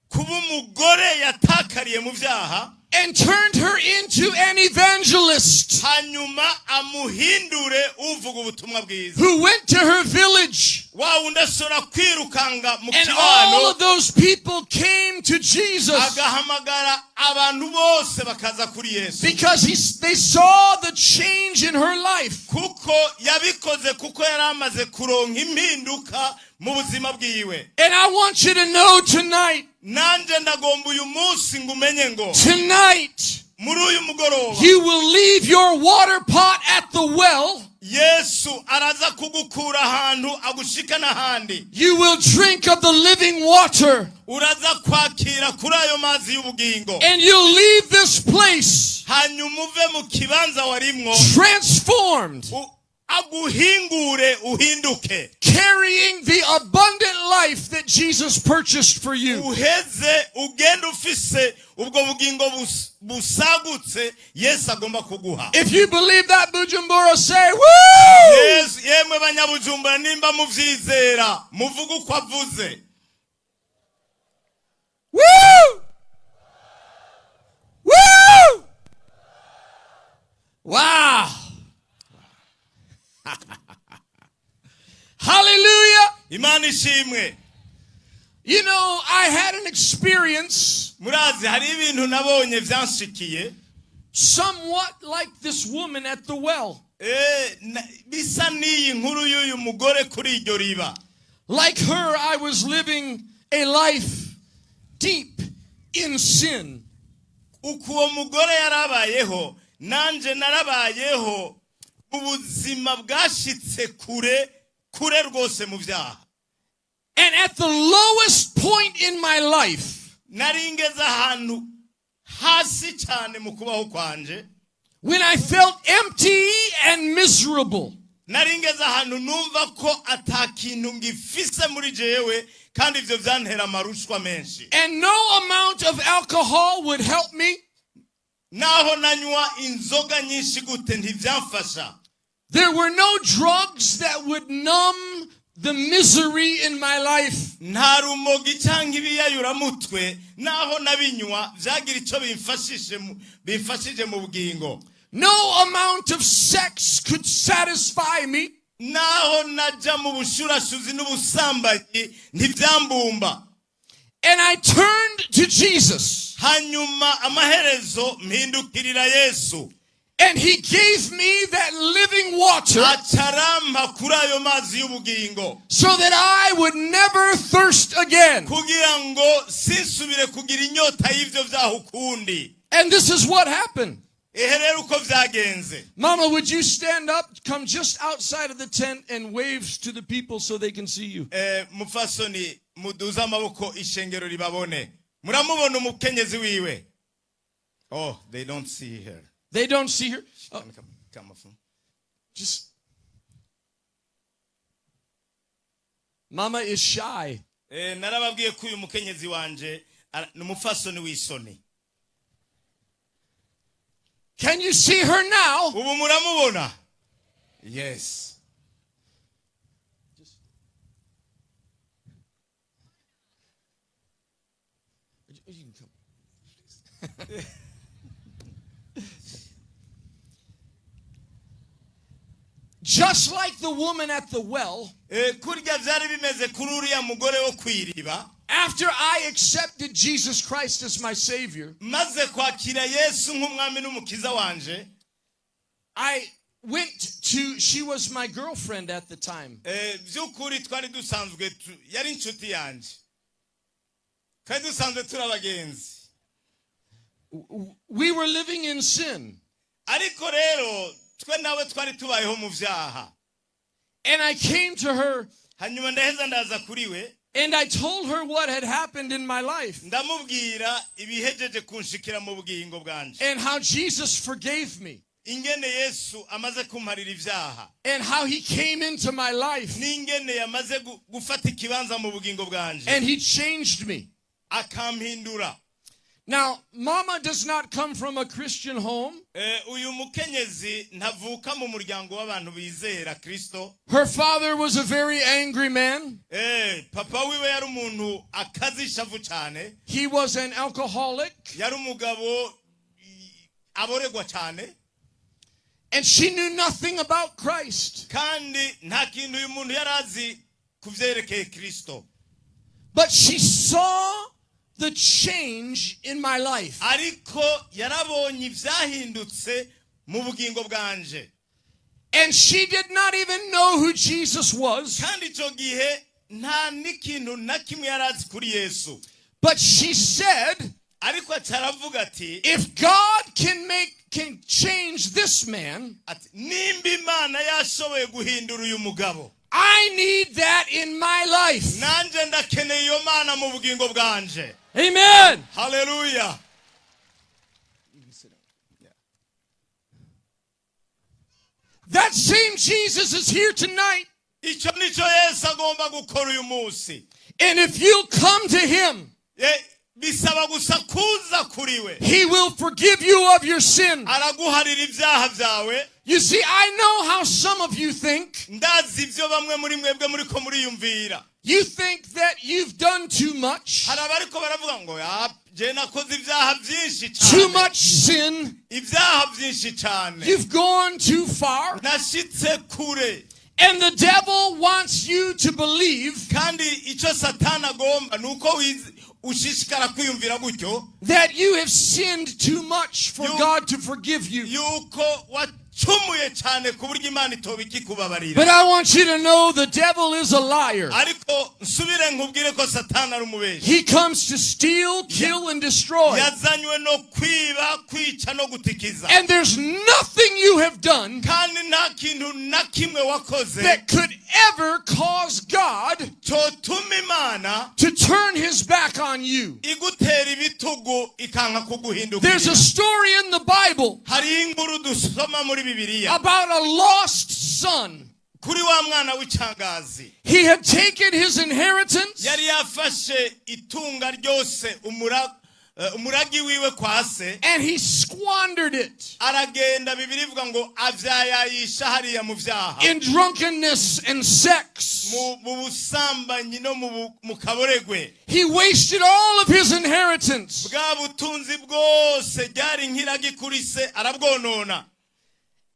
Speaker 2: kuba umugore yatakariye mu byaha
Speaker 1: and turned her into an evangelist
Speaker 2: hanyuma amuhindure uvuga ubutumwa bwiza
Speaker 1: who went to her village.
Speaker 2: Wa wundi ashobora kwirukanga mu
Speaker 1: And all
Speaker 2: kibano
Speaker 1: of those people came to Jesus
Speaker 2: agahamagara abantu bose bakaza kuri Yesu
Speaker 1: because they saw the change in her life.
Speaker 2: Kuko yabikoze kuko yari amaze kuronka impinduka mu buzima bwiwe.
Speaker 1: And I want you to know tonight,
Speaker 2: Nanjye ndagomba uyu munsi ngo umenye ngo
Speaker 1: tonight,
Speaker 2: muri uyu mugoroba
Speaker 1: you will leave your water pot at the well.
Speaker 2: Yesu araza kugukura ahantu agushika n'ahandi.
Speaker 1: You will drink of the living water.
Speaker 2: Uraza kwakira kuri ayo mazi y'ubugingo.
Speaker 1: And you'll leave this place
Speaker 2: Hanyuma uve mu kibanza warimwo
Speaker 1: transformed,
Speaker 2: aguhingure uhinduke
Speaker 1: carrying the abundant life that Jesus purchased for you.
Speaker 2: Uheze ugende ufise ubwo bugingo busagutse Yesu agomba kuguha.
Speaker 1: If you believe that, Bujumbura, say, "Woo!"
Speaker 2: Yesu yemwe banyabujumbura nimba muvyizera muvuge uko avuze.
Speaker 1: Woo! Woo! Wow! Hallelujah!
Speaker 2: Imana ishimwe.
Speaker 1: I had an experience
Speaker 2: Murazi hari ibintu nabonye vyanshikiye
Speaker 1: somewhat like this woman at the well.
Speaker 2: Bisa n'iyi nkuru y'uyu mugore kuri iryo riba.
Speaker 1: Like her, I was living a life deep in sin.
Speaker 2: Uko uwo mugore yarabayeho nanje narabayeho ubuzima bwashitse kure kure rwose mu byaha.
Speaker 1: And at the lowest point in my life,
Speaker 2: Nari ngeze ahantu hasi cyane mu kubaho kwanje
Speaker 1: when I felt empty and miserable,
Speaker 2: nari ngeze ahantu numva ko ata kintu ngifise muri jewe kandi ibyo byantera amarushwa menshi
Speaker 1: and no amount of alcohol would help me,
Speaker 2: naho nanywa inzoga nyinshi gute ntibyamfasha
Speaker 1: there were no drugs that would numb the misery in my life.
Speaker 2: Nta rumogi cyangwa ibiyayuramutwe naho nabinywa byagira icyo bimfashije mu bugingo.
Speaker 1: No amount of sex could satisfy me.
Speaker 2: Naho najya mu bushurashuzi n'ubusambanyi ntibyambumba.
Speaker 1: And I turned to Jesus.
Speaker 2: Hanyuma amaherezo mpindukirira Yesu.
Speaker 1: And he gave me that living water
Speaker 2: Aca arampa kuri ayo mazi y'ubugingo
Speaker 1: so that I would never thirst again.
Speaker 2: Kugira ngo sinsubire kugira inyota y'ibyo byaha ukundi.
Speaker 1: And this is what happened.
Speaker 2: Ehe rero uko byagenze.
Speaker 1: Mama, would you stand up, come just outside of the tent, and wave to the people so they can see you?
Speaker 2: Mufasoni muduze amaboko ishengero ribabone muramubona umukenyezi wiwe. Oh, they don't see her.
Speaker 1: They don't see her. Oh,
Speaker 2: Come, come.
Speaker 1: Just. Mama is shy.
Speaker 2: Narababwiye ko uyu mukenyezi wanje ni umufasoni w'isoni.
Speaker 1: Can you see her now?
Speaker 2: Ubu muramubona? Yes.
Speaker 1: You can come. Just like the woman at the well,
Speaker 2: Kurya byari bimeze kuri uriya mugore wo kw'iriba
Speaker 1: after I accepted Jesus Christ as my Savior,
Speaker 2: maze kwakira Yesu nk'umwami n'umukiza wanje
Speaker 1: I went to, she was my girlfriend at the time.
Speaker 2: By'ukuri twari dusanzwe yari inshuti yanjye, twari dusanzwe turi abagenzi.
Speaker 1: We were living in sin.
Speaker 2: Ariko rero twe nawe twari tubayeho mu byaha.
Speaker 1: And I came to her
Speaker 2: Hanyuma ndaheza ndaza kuri we
Speaker 1: and I told her what had happened in my life
Speaker 2: ndamubwira ibihejeje kunshikira mu bugingo bwanje
Speaker 1: and how Jesus forgave me
Speaker 2: ingene Yesu amaze kumparira ibyaha
Speaker 1: and how he came into my life
Speaker 2: n'ingene yamaze gufata ikibanza mu bugingo bwanje
Speaker 1: and he changed me.
Speaker 2: Akampindura.
Speaker 1: Now, Mama does not come from a Christian home.
Speaker 2: Uyu mukenyezi ntavuka mu muryango w'abantu bizera Kristo.
Speaker 1: Her father was a very angry man.
Speaker 2: Papa wiwe yari umuntu akaze ishavu cyane.
Speaker 1: He was an alcoholic.
Speaker 2: Yari umugabo aboregwa cyane.
Speaker 1: And she knew nothing about Christ.
Speaker 2: Kandi nta kintu uyu muntu yari azi ku byerekeye Kristo.
Speaker 1: But she saw the change in my life.
Speaker 2: Ariko yarabonye ibyahindutse mu bugingo bwanje.
Speaker 1: And she did not even know who Jesus was.
Speaker 2: Kandi icyo gihe nta n'ikintu na kimwe yari azi kuri Yesu.
Speaker 1: But she said,
Speaker 2: Ariko aca aravuga ati,
Speaker 1: "If God can change this man,
Speaker 2: ati nimba Imana yashoboye guhindura uyu mugabo,
Speaker 1: I need that in my life."
Speaker 2: nanjye ndakeneye iyo Mana mu bugingo bwanje.
Speaker 1: Amen.
Speaker 2: Haleluya.
Speaker 1: That same Jesus is here tonight.
Speaker 2: Icyo nicyo Yesu agomba gukora uyu munsi.
Speaker 1: And if you'll come to him,
Speaker 2: Bisaba gusa kuza kuri we,
Speaker 1: he will forgive you of your sin.
Speaker 2: Araguharira ibyaha byawe.
Speaker 1: You see, I know how some of you think.
Speaker 2: Ndazi ibyo bamwe muri mwebwe muri ko muriyumvira.
Speaker 1: You think that you've done too much,
Speaker 2: Hari abariko baravuga ngo: "Ya, je nakoze ibyaha byinshi
Speaker 1: too
Speaker 2: cyane,
Speaker 1: much sin.
Speaker 2: ibyaha byinshi cyane.
Speaker 1: You've gone too far."
Speaker 2: Nashitse kure."
Speaker 1: And the devil wants you to believe
Speaker 2: Kandi icyo Satani agomba ni uko ushishikara kwiyumvira gutyo
Speaker 1: that you have sinned too much for God to forgive you.
Speaker 2: Yuko wacumuye cyane ku buryo Imana itoba ikikubabarira.
Speaker 1: But I want you to know the devil is a liar.
Speaker 2: Ariko nsubire nkubwire ko Satani ari umubeshi.
Speaker 1: He comes to steal, kill, and destroy.
Speaker 2: Yazanywe no kwiba, kwica no gutikiza.
Speaker 1: And there's nothing you have done
Speaker 2: Kandi nta kintu na kimwe wakoze
Speaker 1: that could ever cause God
Speaker 2: cyotuma Imana
Speaker 1: to turn his back on you.
Speaker 2: Igutera ibitugu ikanka kuguhindukira.
Speaker 1: There's a story in the Bible
Speaker 2: Hari inkuru dusoma muri Bibiliya
Speaker 1: about a lost son.
Speaker 2: Kuri wa mwana w'icangazi.
Speaker 1: He had taken his inheritance
Speaker 2: Yari yafashe itunga ryose umuragi wiwe kwa se
Speaker 1: and he squandered it
Speaker 2: aragenda, Bibiliya ivuga ngo avyayayisha hariya mu vyaha,
Speaker 1: in drunkenness and sex.
Speaker 2: mu busambanyi no mu kaboregwe.
Speaker 1: He wasted all of his inheritance.
Speaker 2: Bwa butunzi bwose ryari nk'iragi kuri se arabwonona.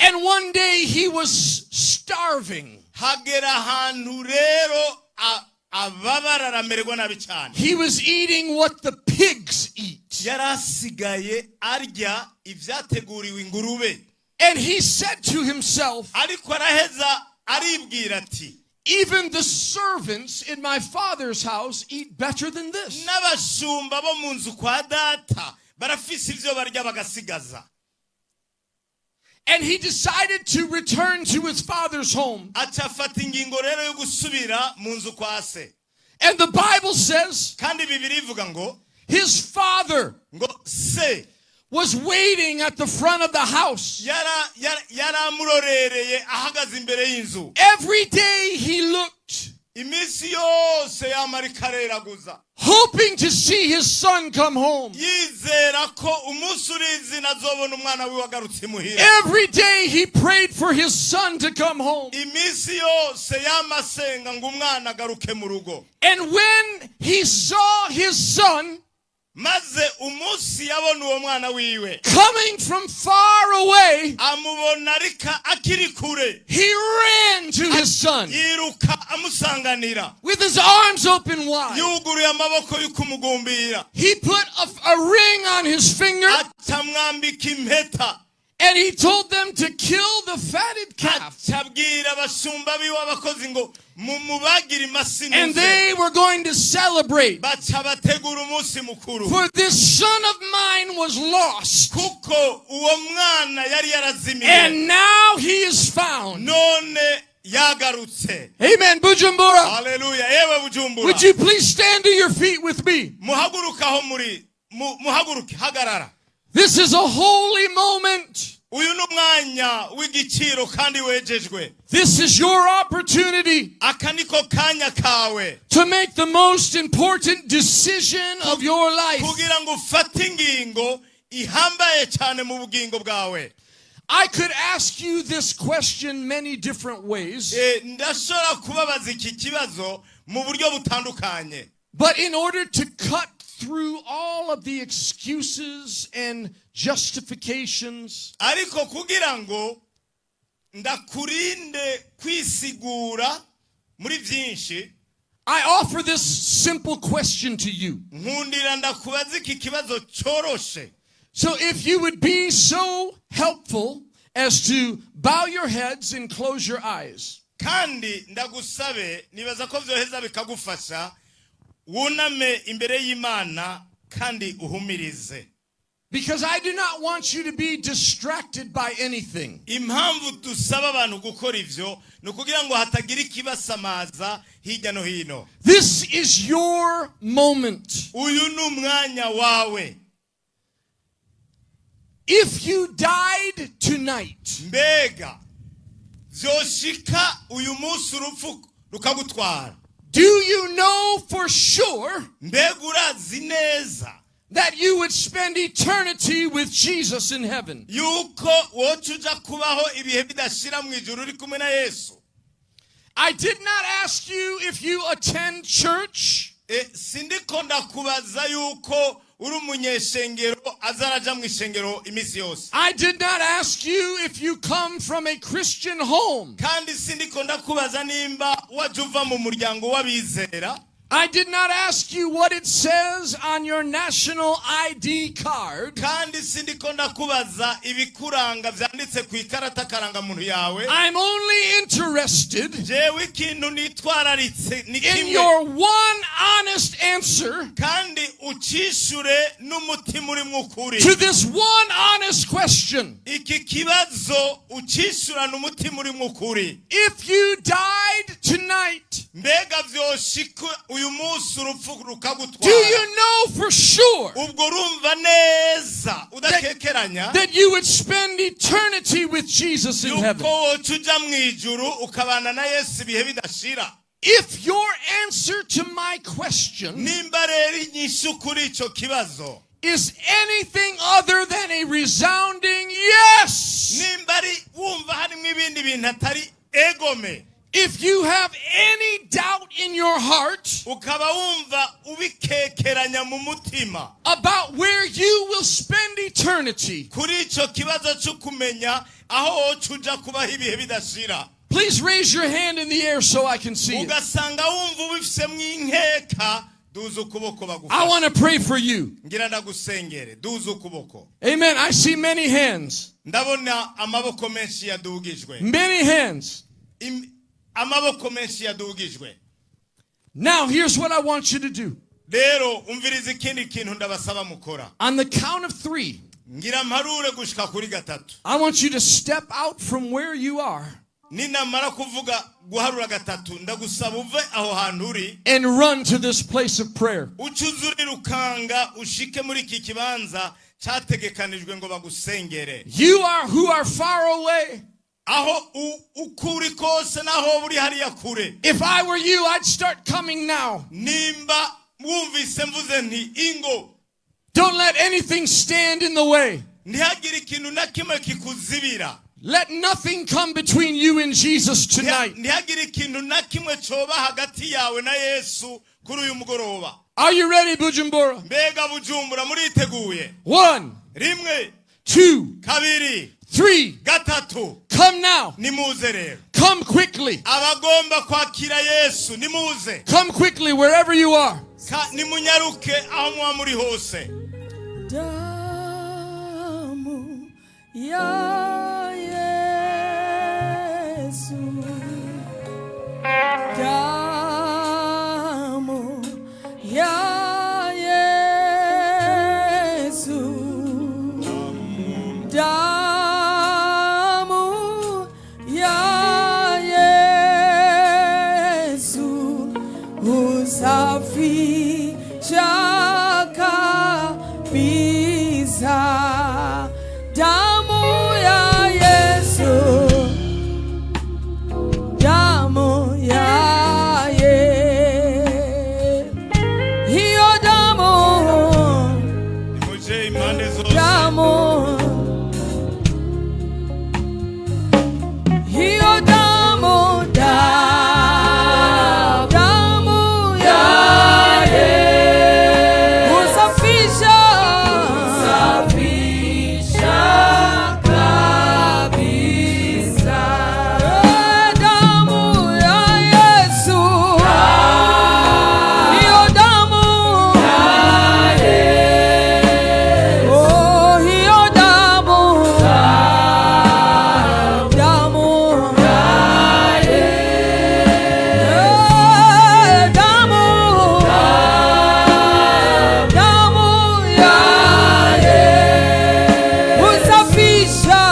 Speaker 1: And one day he was starving.
Speaker 2: Hagera ahantu rero ababara, aramererwa nabi cyane.
Speaker 1: He was eating what the pigs eat.
Speaker 2: Yari asigaye arya ibyateguriwe ingurube.
Speaker 1: And he said to himself,
Speaker 2: Ariko araheza aribwira ati,
Speaker 1: "Even the servants in my father's house eat better than this."
Speaker 2: "N'abashumba bo mu nzu kwa data barafise ibyo barya bagasigaza."
Speaker 1: And he decided to return to his father's home.
Speaker 2: Aca afata ingingo rero yo gusubira mu nzu kwa se.
Speaker 1: And the Bible says
Speaker 2: Kandi Bibiliya ivuga ngo
Speaker 1: his father
Speaker 2: ngo se
Speaker 1: was waiting at the front of the house.
Speaker 2: Yaramurorereye ahagaze imbere y'inzu.
Speaker 1: Every day he looked,
Speaker 2: Iminsi yose yamara ikareraguza,
Speaker 1: hoping to see his son come home.
Speaker 2: Yizera ko umunsi urizina azobona umwana wiwe agarutse imuhira.
Speaker 1: Every day he prayed for his son to come home.
Speaker 2: Iminsi yose yamasenga ngo umwana agaruke mu rugo.
Speaker 1: And when he saw his son
Speaker 2: Maze umunsi yabona uwo mwana wiwe
Speaker 1: coming from far away,
Speaker 2: amubona ariko akiri kure,
Speaker 1: he ran to his son
Speaker 2: yiruka amusanganira
Speaker 1: with his arms open wide.
Speaker 2: Yuguruye amaboko y'ukumugumbira.
Speaker 1: He put a ring on his finger
Speaker 2: Acamwambika impeta
Speaker 1: and And he told them to kill the fatted calf.
Speaker 2: Acabwira abashumba biwe abakozi ngo mumubagire
Speaker 1: And
Speaker 2: imasinuze
Speaker 1: they were going to celebrate.
Speaker 2: Baca bategura umunsi mukuru
Speaker 1: For this son of mine was lost,
Speaker 2: kuko uwo mwana yari yarazimiye
Speaker 1: and now he is found.
Speaker 2: None yagarutse.
Speaker 1: Amen. Bujumbura,
Speaker 2: Haleluya yewe Bujumbura.
Speaker 1: Would you please stand to your feet with me?
Speaker 2: Muhaguruke aho muri muhaguruke hagarara.
Speaker 1: This is a holy moment.
Speaker 2: Uyu ni umwanya w'igiciro kandi wejejwe.
Speaker 1: This is your opportunity
Speaker 2: Aka niko kanya kawe
Speaker 1: to make the most important decision of your life.
Speaker 2: Kugira ngo ufate ingingo ihambaye cyane mu bugingo bwawe.
Speaker 1: I could ask you this question many different ways,
Speaker 2: Ndashobora kubabaza iki kibazo mu buryo butandukanye
Speaker 1: but in order to cut through all of the excuses and justifications,
Speaker 2: ariko kugira ngo ndakurinde kwisigura muri byinshi
Speaker 1: I offer this simple question to you.
Speaker 2: Nkundira ndakubaza iki kibazo cyoroshe.
Speaker 1: So if you would be so helpful as to bow your heads and close your eyes.
Speaker 2: Kandi ndagusabe nibaza ko byoheza bikagufasha wuname imbere y'Imana kandi uhumirize.
Speaker 1: Because I do not want you to be distracted by anything.
Speaker 2: Impamvu dusaba abantu gukora ivyo ni ukugira ngo hatagira ikibasamaza hirya no hino.
Speaker 1: This is your moment.
Speaker 2: Uyu ni umwanya wawe.
Speaker 1: If you died tonight,
Speaker 2: Mbega vyoshika uyu munsi urupfu rukagutwara
Speaker 1: do you know for sure
Speaker 2: mbega urazi neza
Speaker 1: that you would spend eternity with Jesus in heaven?
Speaker 2: Yuko woca uja kubaho ibihe bidashira mu ijuru uri kumwe na Yesu?
Speaker 1: I did not ask you if you attend church.
Speaker 2: Sindiko ndakubaza yuko uri umunyeshengero aza araja mu ishengero iminsi yose.
Speaker 1: I did not ask you if you come from a Christian home.
Speaker 2: Kandi sindiko ndakubaza nimba waje uva mu muryango w'abizera.
Speaker 1: I did not ask you what it says on your national ID card.
Speaker 2: Kandi sindiko ndakubaza ibikuranga vyanditse ku ikarata karangamuntu yawe.
Speaker 1: I'm only interested
Speaker 2: Jewe ikintu nitwararitse ni
Speaker 1: in
Speaker 2: kimwe
Speaker 1: your one honest answer
Speaker 2: kandi ucishure n'umutima urimwo ukuri
Speaker 1: to this one honest question.
Speaker 2: Iki kibazo ucishurana umutima urimwo ukuri.
Speaker 1: If you died tonight,
Speaker 2: Mbega vyoshika uyu munsi urupfu
Speaker 1: do
Speaker 2: rukagutwara
Speaker 1: you know for sure
Speaker 2: ubwo urumva neza udakekeranya
Speaker 1: that you would spend eternity with Jesus in
Speaker 2: yuko
Speaker 1: heaven?
Speaker 2: woca uja mu ijuru ukabana na Yesu ibihe bidashira?
Speaker 1: If your answer to my question
Speaker 2: Nimba rero inyishu kuri ico kibazo
Speaker 1: is anything other than a resounding yes,
Speaker 2: nimba ari wumva harimo ibindi bintu atari egome
Speaker 1: if you have any doubt in your heart
Speaker 2: ukaba wumva ubikekeranya mu mutima
Speaker 1: about where you will spend eternity,
Speaker 2: kuri ico kibazo cyo kumenya aho woca uja kubaho ibihe bidashira
Speaker 1: please raise your hand in the air so I can see it.
Speaker 2: Ugasanga wumva ubifisemo inkeka duza ukuboko
Speaker 1: I
Speaker 2: bagufasha.
Speaker 1: want to pray for you.
Speaker 2: Ngira ndagusengere duza ukuboko.
Speaker 1: Amen. I see many hands.
Speaker 2: Ndabona amaboko menshi yadugijwe.
Speaker 1: Many hands.
Speaker 2: Amaboko menshi yadugijwe.
Speaker 1: Now, here's what I want you to do.
Speaker 2: Rero umviriza ikindi kintu ndabasaba mukora.
Speaker 1: On the count of three,
Speaker 2: Ngira mparure gushika kuri gatatu
Speaker 1: I want you to step out from where you are
Speaker 2: ninamara kuvuga guharura gatatu ndagusaba uve aho hantu uri
Speaker 1: and run to this place of prayer.
Speaker 2: Uce uze urirukanga ushike muri iki kibanza cyategekanijwe ngo bagusengere.
Speaker 1: You are who are far away.
Speaker 2: Aho uko uri kose naho uri hariya kure
Speaker 1: If I were you, I'd start coming now.
Speaker 2: Nimba wumvise mvuze nti ingo
Speaker 1: Don't let anything stand in the way.
Speaker 2: Ntihagire ikintu na kimwe kikuzibira.
Speaker 1: Let nothing come between you and Jesus tonight.
Speaker 2: Ntihagire ikintu na kimwe coba hagati yawe na Yesu kuri uyu mugoroba.
Speaker 1: Are you ready, Bujumbura?
Speaker 2: Mbega Bujumbura muriteguye?
Speaker 1: One,
Speaker 2: Rimwe
Speaker 1: two,
Speaker 2: kabiri
Speaker 1: three.
Speaker 2: Gatatu.
Speaker 1: Come now.
Speaker 2: Nimuze rero.
Speaker 1: Come quickly.
Speaker 2: Abagomba kwakira Yesu nimuze.
Speaker 1: Come quickly wherever you are.
Speaker 2: Nimunyaruke aho muba muri hose.
Speaker 3: Damu ya Damu ya Yesu husafisha kabisa. Damu ya Yesu, damu ya Yesu, hiyo damu,
Speaker 2: Nimuje impande zose.
Speaker 3: Damu, hiyo damu, damu ya Yesu husafisha, husafisha kabisa. Damu ya Yesu, hiyo damu, oh, hiyo damu, damu, damu, damu ya Yesu husafisha,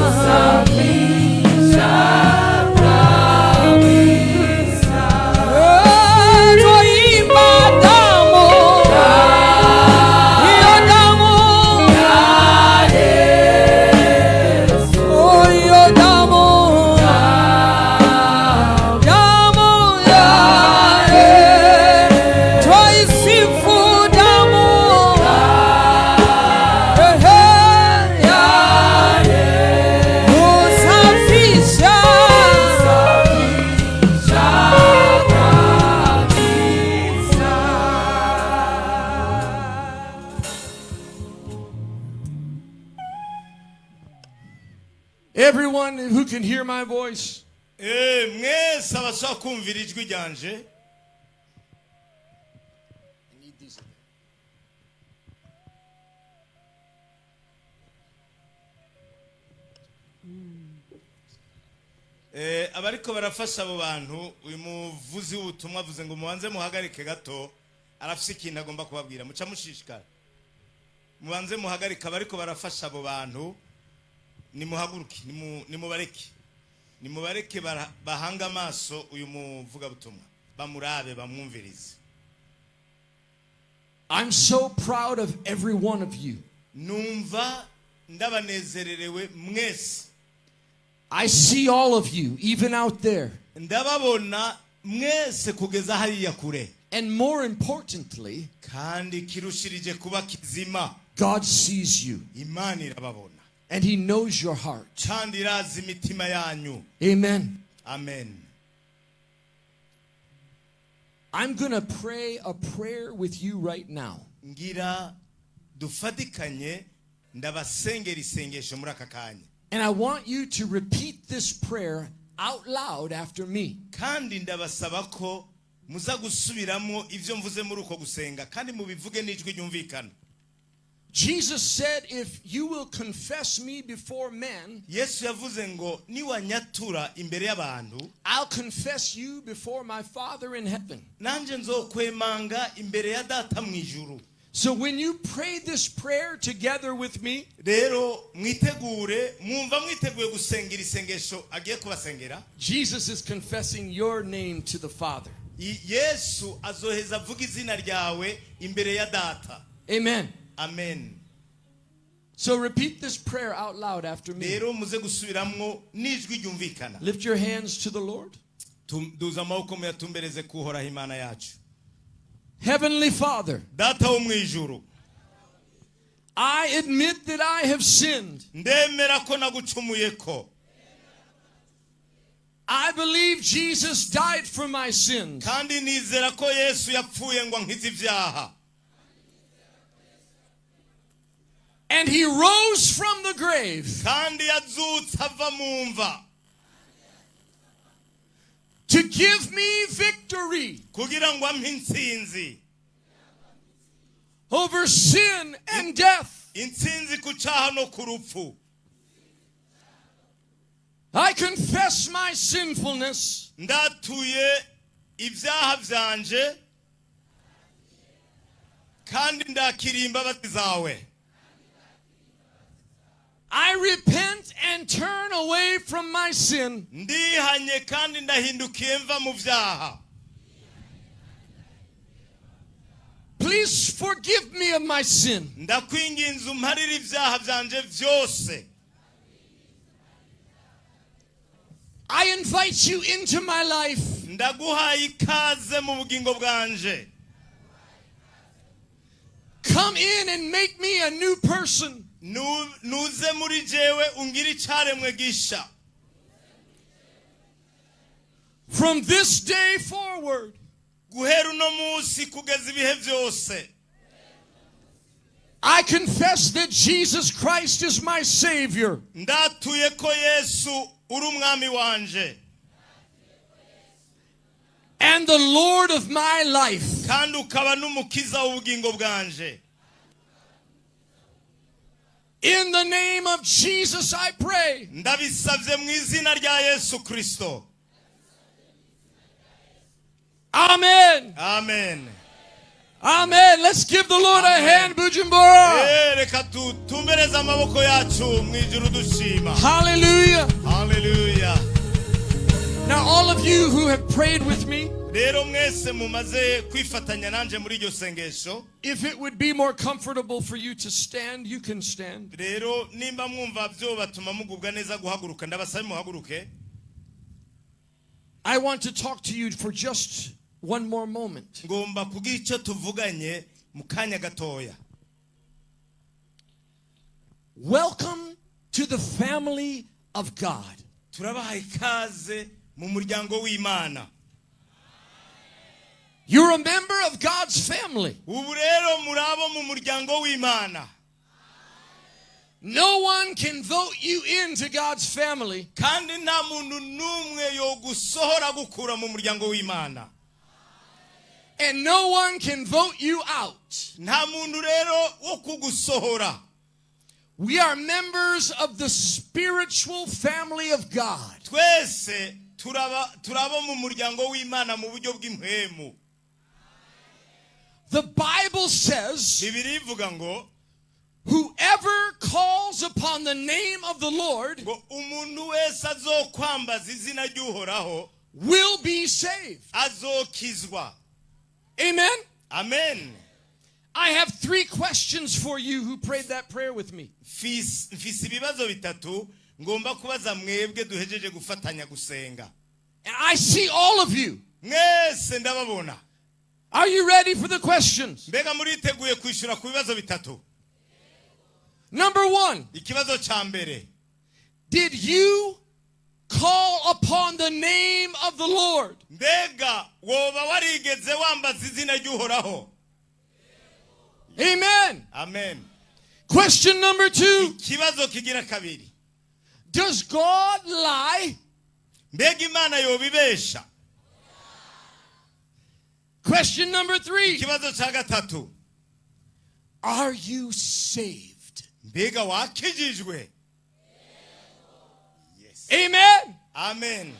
Speaker 3: husafisha kabisa. Twaimba damu, hiyo damu, oh, hiyo damu, damu ya Yesu, twaisifu damu, ehe, ya husafisha, husafisha kabisa.
Speaker 1: Everyone who can hear my voice,
Speaker 2: Mwese abashaka kumvira ijwi ryanje.
Speaker 1: I need these.
Speaker 2: Abariko barafasha abo bantu, uyu muvuzi w'ubutumwa avuze ngo mubanze muhagarike gato, arafise ikintu agomba kubabwira. Muca mushishikara, mubanze muhagarike. Abariko barafasha abo bantu, nimuhaguruke, nimubareke, nimubareke bahange amaso uyu muvugabutumwa, bamurabe, bamwumvirize.
Speaker 1: I'm so proud of every one of you.
Speaker 2: Numva ndabanezererewe mwese.
Speaker 1: I see all of you, even out there.
Speaker 2: Ndababona mwese kugeza hariya kure.
Speaker 1: And more importantly,
Speaker 2: Kandi kirushirije kuba kizima,
Speaker 1: God sees you
Speaker 2: Imana irababona
Speaker 1: and He knows your heart.
Speaker 2: Kandi irazi imitima yanyu.
Speaker 1: Amen.
Speaker 2: Amen.
Speaker 1: I'm going to pray a prayer with you right now.
Speaker 2: Ngira dufatikanye ndabasengera isengesho muri aka kanya.
Speaker 1: And I want you to repeat this prayer out loud after me.
Speaker 2: Kandi ndabasaba ko muza gusubiramo ibyo mvuze muri uko gusenga kandi mubivuge n'ijwi ryumvikana.
Speaker 1: Jesus said, "If you will confess me before men,
Speaker 2: Yesu yavuze ngo niwanyatura imbere y'abantu,
Speaker 1: I'll confess you before my Father in heaven."
Speaker 2: nanjye nzokwemanga imbere ya Data mu ijuru.
Speaker 1: So when you pray this prayer together with me,
Speaker 2: Rero mwitegure, mwumva mwiteguye gusengera isengesho agiye kubasengera,
Speaker 1: Jesus is confessing your name to the Father.
Speaker 2: Yesu azoheza avuga izina ryawe imbere ya Data.
Speaker 1: Amen.
Speaker 2: Amen.
Speaker 1: So repeat this prayer out loud after me.
Speaker 2: Rero muze gusubiramwo n'ijwi ryumvikana.
Speaker 1: Lift your hands to the Lord.
Speaker 2: Duza amaboko muyatumbereze kuhoraho Imana yacu.
Speaker 1: Heavenly Father,
Speaker 2: Data wo mu ijuru,
Speaker 1: I admit that I have sinned.
Speaker 2: Ndemera ko nagucumuye ko.
Speaker 1: I believe Jesus died for my sins.
Speaker 2: Kandi nizera ko Yesu yapfuye ngo ankize ibyaha.
Speaker 1: And he rose from the grave
Speaker 2: Kandi yazutse ava mu mva
Speaker 1: to give me victory
Speaker 2: kugira ngo ampe intsinzi
Speaker 1: over sin and death.
Speaker 2: Intsinzi ku cyaha no ku rupfu.
Speaker 1: I confess my sinfulness
Speaker 2: Ndatuye ibyaha byanje kandi ndakiriye imbabazi zawe.
Speaker 1: I repent and turn away from my sin.
Speaker 2: Ndihanye kandi ndahindukiye mva mu byaha.
Speaker 1: Please forgive me of my sin.
Speaker 2: Ndakwinginze umparire ibyaha byanje byose.
Speaker 1: I invite you into my life.
Speaker 2: Ndaguhaye ikaze mu bugingo bwanje.
Speaker 1: Come in and make me a new person.
Speaker 2: Nuze muri jewe ungire icaremwe gisha.
Speaker 1: From this day forward,
Speaker 2: Guhera uno munsi kugeza ibihe byose,
Speaker 1: I confess that Jesus Christ is my Savior.
Speaker 2: Ndatuye ko Yesu uri umwami wanje
Speaker 1: and the Lord of my life.
Speaker 2: Kandi ukaba n'umukiza w'ubugingo bwanje.
Speaker 1: In the name of Jesus, I pray.
Speaker 2: Ndabisabye mu izina rya Yesu Kristo.
Speaker 1: Amen.
Speaker 2: Amen.
Speaker 1: Amen. Let's give the Lord a
Speaker 2: Amen.
Speaker 1: Hand, Bujumbura.
Speaker 2: Eh, reka tutumbereze amaboko yacu mu ijuru dushima.
Speaker 1: Hallelujah.
Speaker 2: Haleluya.
Speaker 1: Now, all of you who have prayed with me,
Speaker 2: Rero mwese mumaze kwifatanya nanje muri iryo sengesho,
Speaker 1: if it would be more comfortable for you to stand, you can stand.
Speaker 2: Rero nimba mwumva byo batuma mugubwa neza guhaguruka, ndabasabe muhaguruke.
Speaker 1: I want to talk to you for just one more moment.
Speaker 2: Ngomba kugira icyo tuvuganye mu kanya gatoya.
Speaker 1: Welcome to the family of God.
Speaker 2: Turabaha ikaze mu muryango w'Imana.
Speaker 1: You're a member of God's family.
Speaker 2: Ubu rero muri abo mu muryango w'Imana.
Speaker 1: No one can vote you into God's family
Speaker 2: Kandi nta muntu n'umwe yogusohora gukura mu muryango w'Imana.
Speaker 1: And no one can vote you out.
Speaker 2: Nta muntu rero wo kugusohora.
Speaker 1: We are members of the spiritual family of God.
Speaker 2: Twese turaba turabo mu muryango w'Imana mu buryo bw'impwemu.
Speaker 1: The Bible says,
Speaker 2: Bibiliya ivuga ngo,
Speaker 1: whoever calls upon the name of the Lord
Speaker 2: ngo umuntu wese azokwambaza izina ry'Uhoraho
Speaker 1: will be saved.
Speaker 2: Azokizwa.
Speaker 1: Amen.
Speaker 2: Amen.
Speaker 1: I have three questions for you who prayed that prayer with me.
Speaker 2: Mfise ibibazo bitatu ngomba kubaza mwebwe duhejeje gufatanya gusenga.
Speaker 1: And I see all of you.
Speaker 2: Mwese ndababona.
Speaker 1: Are you ready for the questions?
Speaker 2: Mbega muriteguye kwishyura ku bibazo bitatu?
Speaker 1: Number one,
Speaker 2: Ikibazo ca mbere,
Speaker 1: did you call upon the name of the Lord?
Speaker 2: Mbega woba warigeze wambaza izina ry'Uhoraho?
Speaker 1: Amen.
Speaker 2: Amen.
Speaker 1: Question number two,
Speaker 2: Ikibazo kigira kabiri,
Speaker 1: does God lie?
Speaker 2: Mbega Imana yoba ibesha?
Speaker 1: Question number three,
Speaker 2: Ikibazo ca gatatu,
Speaker 1: are you saved?
Speaker 2: Mbega wakijijwe? Yes.
Speaker 1: Amen.
Speaker 2: Amen.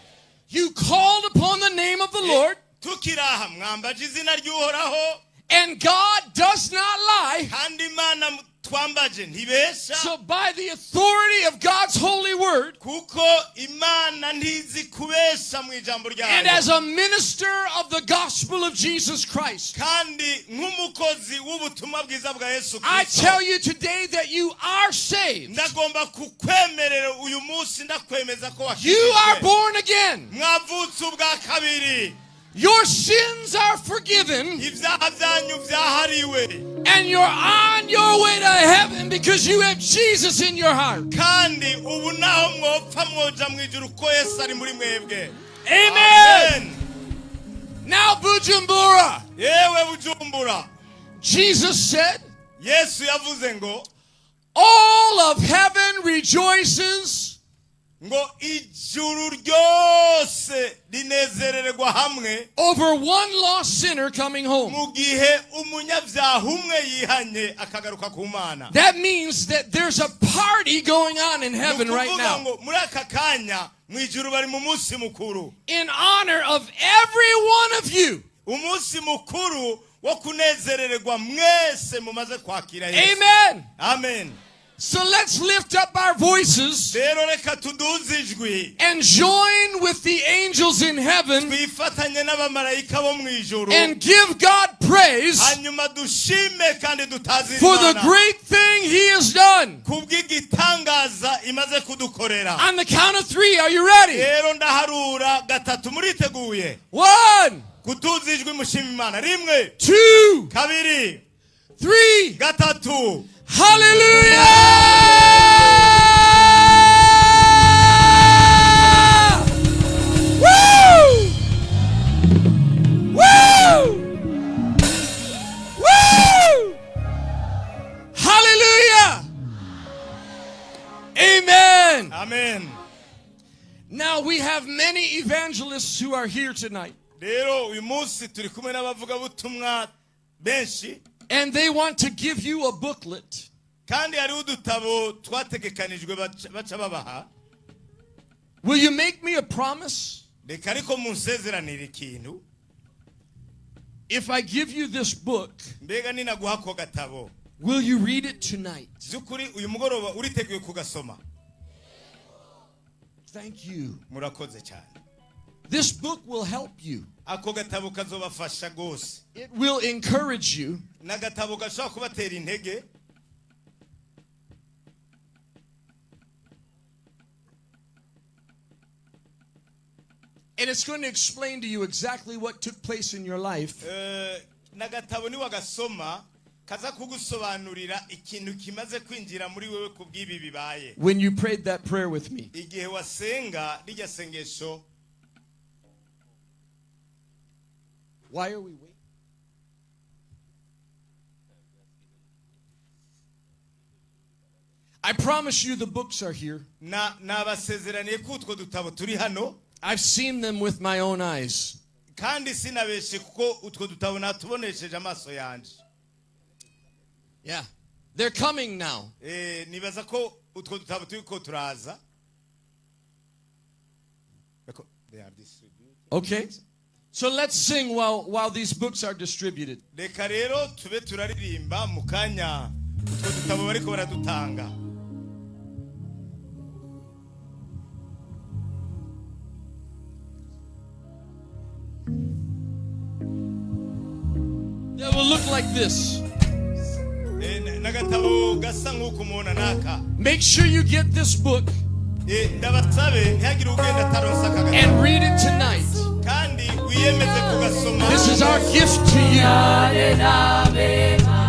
Speaker 1: You called upon the name of the Lord,
Speaker 2: Tukiri aha mwambaje izina ry'Uhoraho,
Speaker 1: and God does not lie.
Speaker 2: Kandi Imana twambaje ntibesha.
Speaker 1: So, by the authority of God's holy word,
Speaker 2: Kuko Imana ntizi kubesha mu ijambo
Speaker 1: and
Speaker 2: ryayo,
Speaker 1: as a minister of the gospel of Jesus Christ,
Speaker 2: kandi nk'umukozi w'ubutumwa bwiza bwa Yesu
Speaker 1: I
Speaker 2: Kristo,
Speaker 1: tell you today that you are saved.
Speaker 2: Ndagomba kukwemerera uyu munsi ndakwemeza ko
Speaker 1: You are
Speaker 2: wakijijwe.
Speaker 1: Born again.
Speaker 2: Mwavutse ubwa kabiri.
Speaker 1: Your sins are forgiven,
Speaker 2: Ibyaha byanyu byahariwe,
Speaker 1: and you're on your way to heaven because you have Jesus in your heart.
Speaker 2: Kandi ubu naho mwopfa mwoja mu ijuru ko Yesu ari muri mwebwe.
Speaker 1: Amen.
Speaker 2: Amen.
Speaker 1: Now, Bujumbura,
Speaker 2: Yewe Bujumbura,
Speaker 1: Jesus said,
Speaker 2: Yesu yavuze ngo,
Speaker 1: all of heaven rejoices
Speaker 2: ngo ijuru ryose rinezerererwa hamwe
Speaker 1: over one lost sinner coming home.
Speaker 2: Mu gihe umunyabyaha umwe yihanye akagaruka ku Mana.
Speaker 1: That means that there's a party going on in heaven
Speaker 2: Ni
Speaker 1: right
Speaker 2: ukuvuga
Speaker 1: now
Speaker 2: ngo muri aka kanya mu ijuru bari mu munsi mukuru,
Speaker 1: in honor of every one of you.
Speaker 2: Umunsi mukuru wo kunezerererwa mwese mumaze kwakira Yesu.
Speaker 1: Amen.
Speaker 2: Amen.
Speaker 1: So let's lift up our voices
Speaker 2: Rero reka tuduze ijwi,
Speaker 1: and join with the angels in heaven
Speaker 2: twifatanye n'abamarayika bo mu ijuru,
Speaker 1: and give God praise
Speaker 2: hanyuma dushime kandi dutazire
Speaker 1: for the
Speaker 2: Imana
Speaker 1: great thing He has done.
Speaker 2: kubw'igitangaza imaze kudukorera.
Speaker 1: On the count of three, are you ready?
Speaker 2: Rero ndaharura gatatu, muriteguye?
Speaker 1: One,
Speaker 2: Kutuza ijwi mushima Imana. Rimwe,
Speaker 1: two,
Speaker 2: kabiri,
Speaker 1: three.
Speaker 2: gatatu.
Speaker 1: Hallelujah! Woo! Woo! Woo! Hallelujah! Amen.
Speaker 2: Amen.
Speaker 1: Now we have many evangelists who are here tonight,
Speaker 2: Rero uyu munsi turi kumwe n'abavugabutumwa benshi,
Speaker 1: and they want to give you a booklet.
Speaker 2: Kandi hariho udutabo twategekanijwe baca baca babaha.
Speaker 1: Will you make me a promise?
Speaker 2: Reka ariko munsezeranire ikintu.
Speaker 1: If I give you this book,
Speaker 2: Mbega ninaguha ako gatabo,
Speaker 1: will you read it tonight?
Speaker 2: by'ukuri uyu mugoroba uriteguye kugasoma?
Speaker 1: Thank you.
Speaker 2: Murakoze cyane.
Speaker 1: This book will help you.
Speaker 2: Ako gatabo kazobafasha rwose.
Speaker 1: It will encourage you.
Speaker 2: Ni agatabo gashobora kubatera intege.
Speaker 1: And it's going to explain to you exactly what took place in your life
Speaker 2: Eh, ni agatabo niwagasoma kaza kugusobanurira ikintu kimaze kwinjira muri wewe ku bw'ibi bibaye
Speaker 1: when you prayed that prayer with me.
Speaker 2: Igihe wasenga rirya sengesho.
Speaker 1: Why are we waiting? I promise you the books are here.
Speaker 2: Na nabasezeraniye ko utwo dutabo turi hano.
Speaker 1: I've seen them with my own eyes.
Speaker 2: Kandi sinabeshe kuko utwo dutabo natubonesheje amaso yanje.
Speaker 1: Yeah. They're coming now.
Speaker 2: Eh, nibaza ko utwo dutabo turiko turaza. They are distributed.
Speaker 1: Okay? So let's sing while these books are distributed.
Speaker 2: Reka rero tube turaririmba mu kanya utwo dutabo bariko baradutanga.
Speaker 1: They will look like this.
Speaker 2: Eh, n'agatabo gasa nk'uko umubona naka.
Speaker 1: Make sure you get this book
Speaker 2: Eh, ndabasabe ntihagire ugenda ataronse aka gatabo
Speaker 1: and read it tonight.
Speaker 2: Kandi wiyemeze kugasoma.
Speaker 1: This is our gift to you.
Speaker 3: Inanena mema.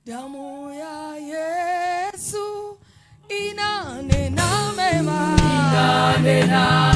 Speaker 3: Damu ya Yesu inanena mema. Inanena.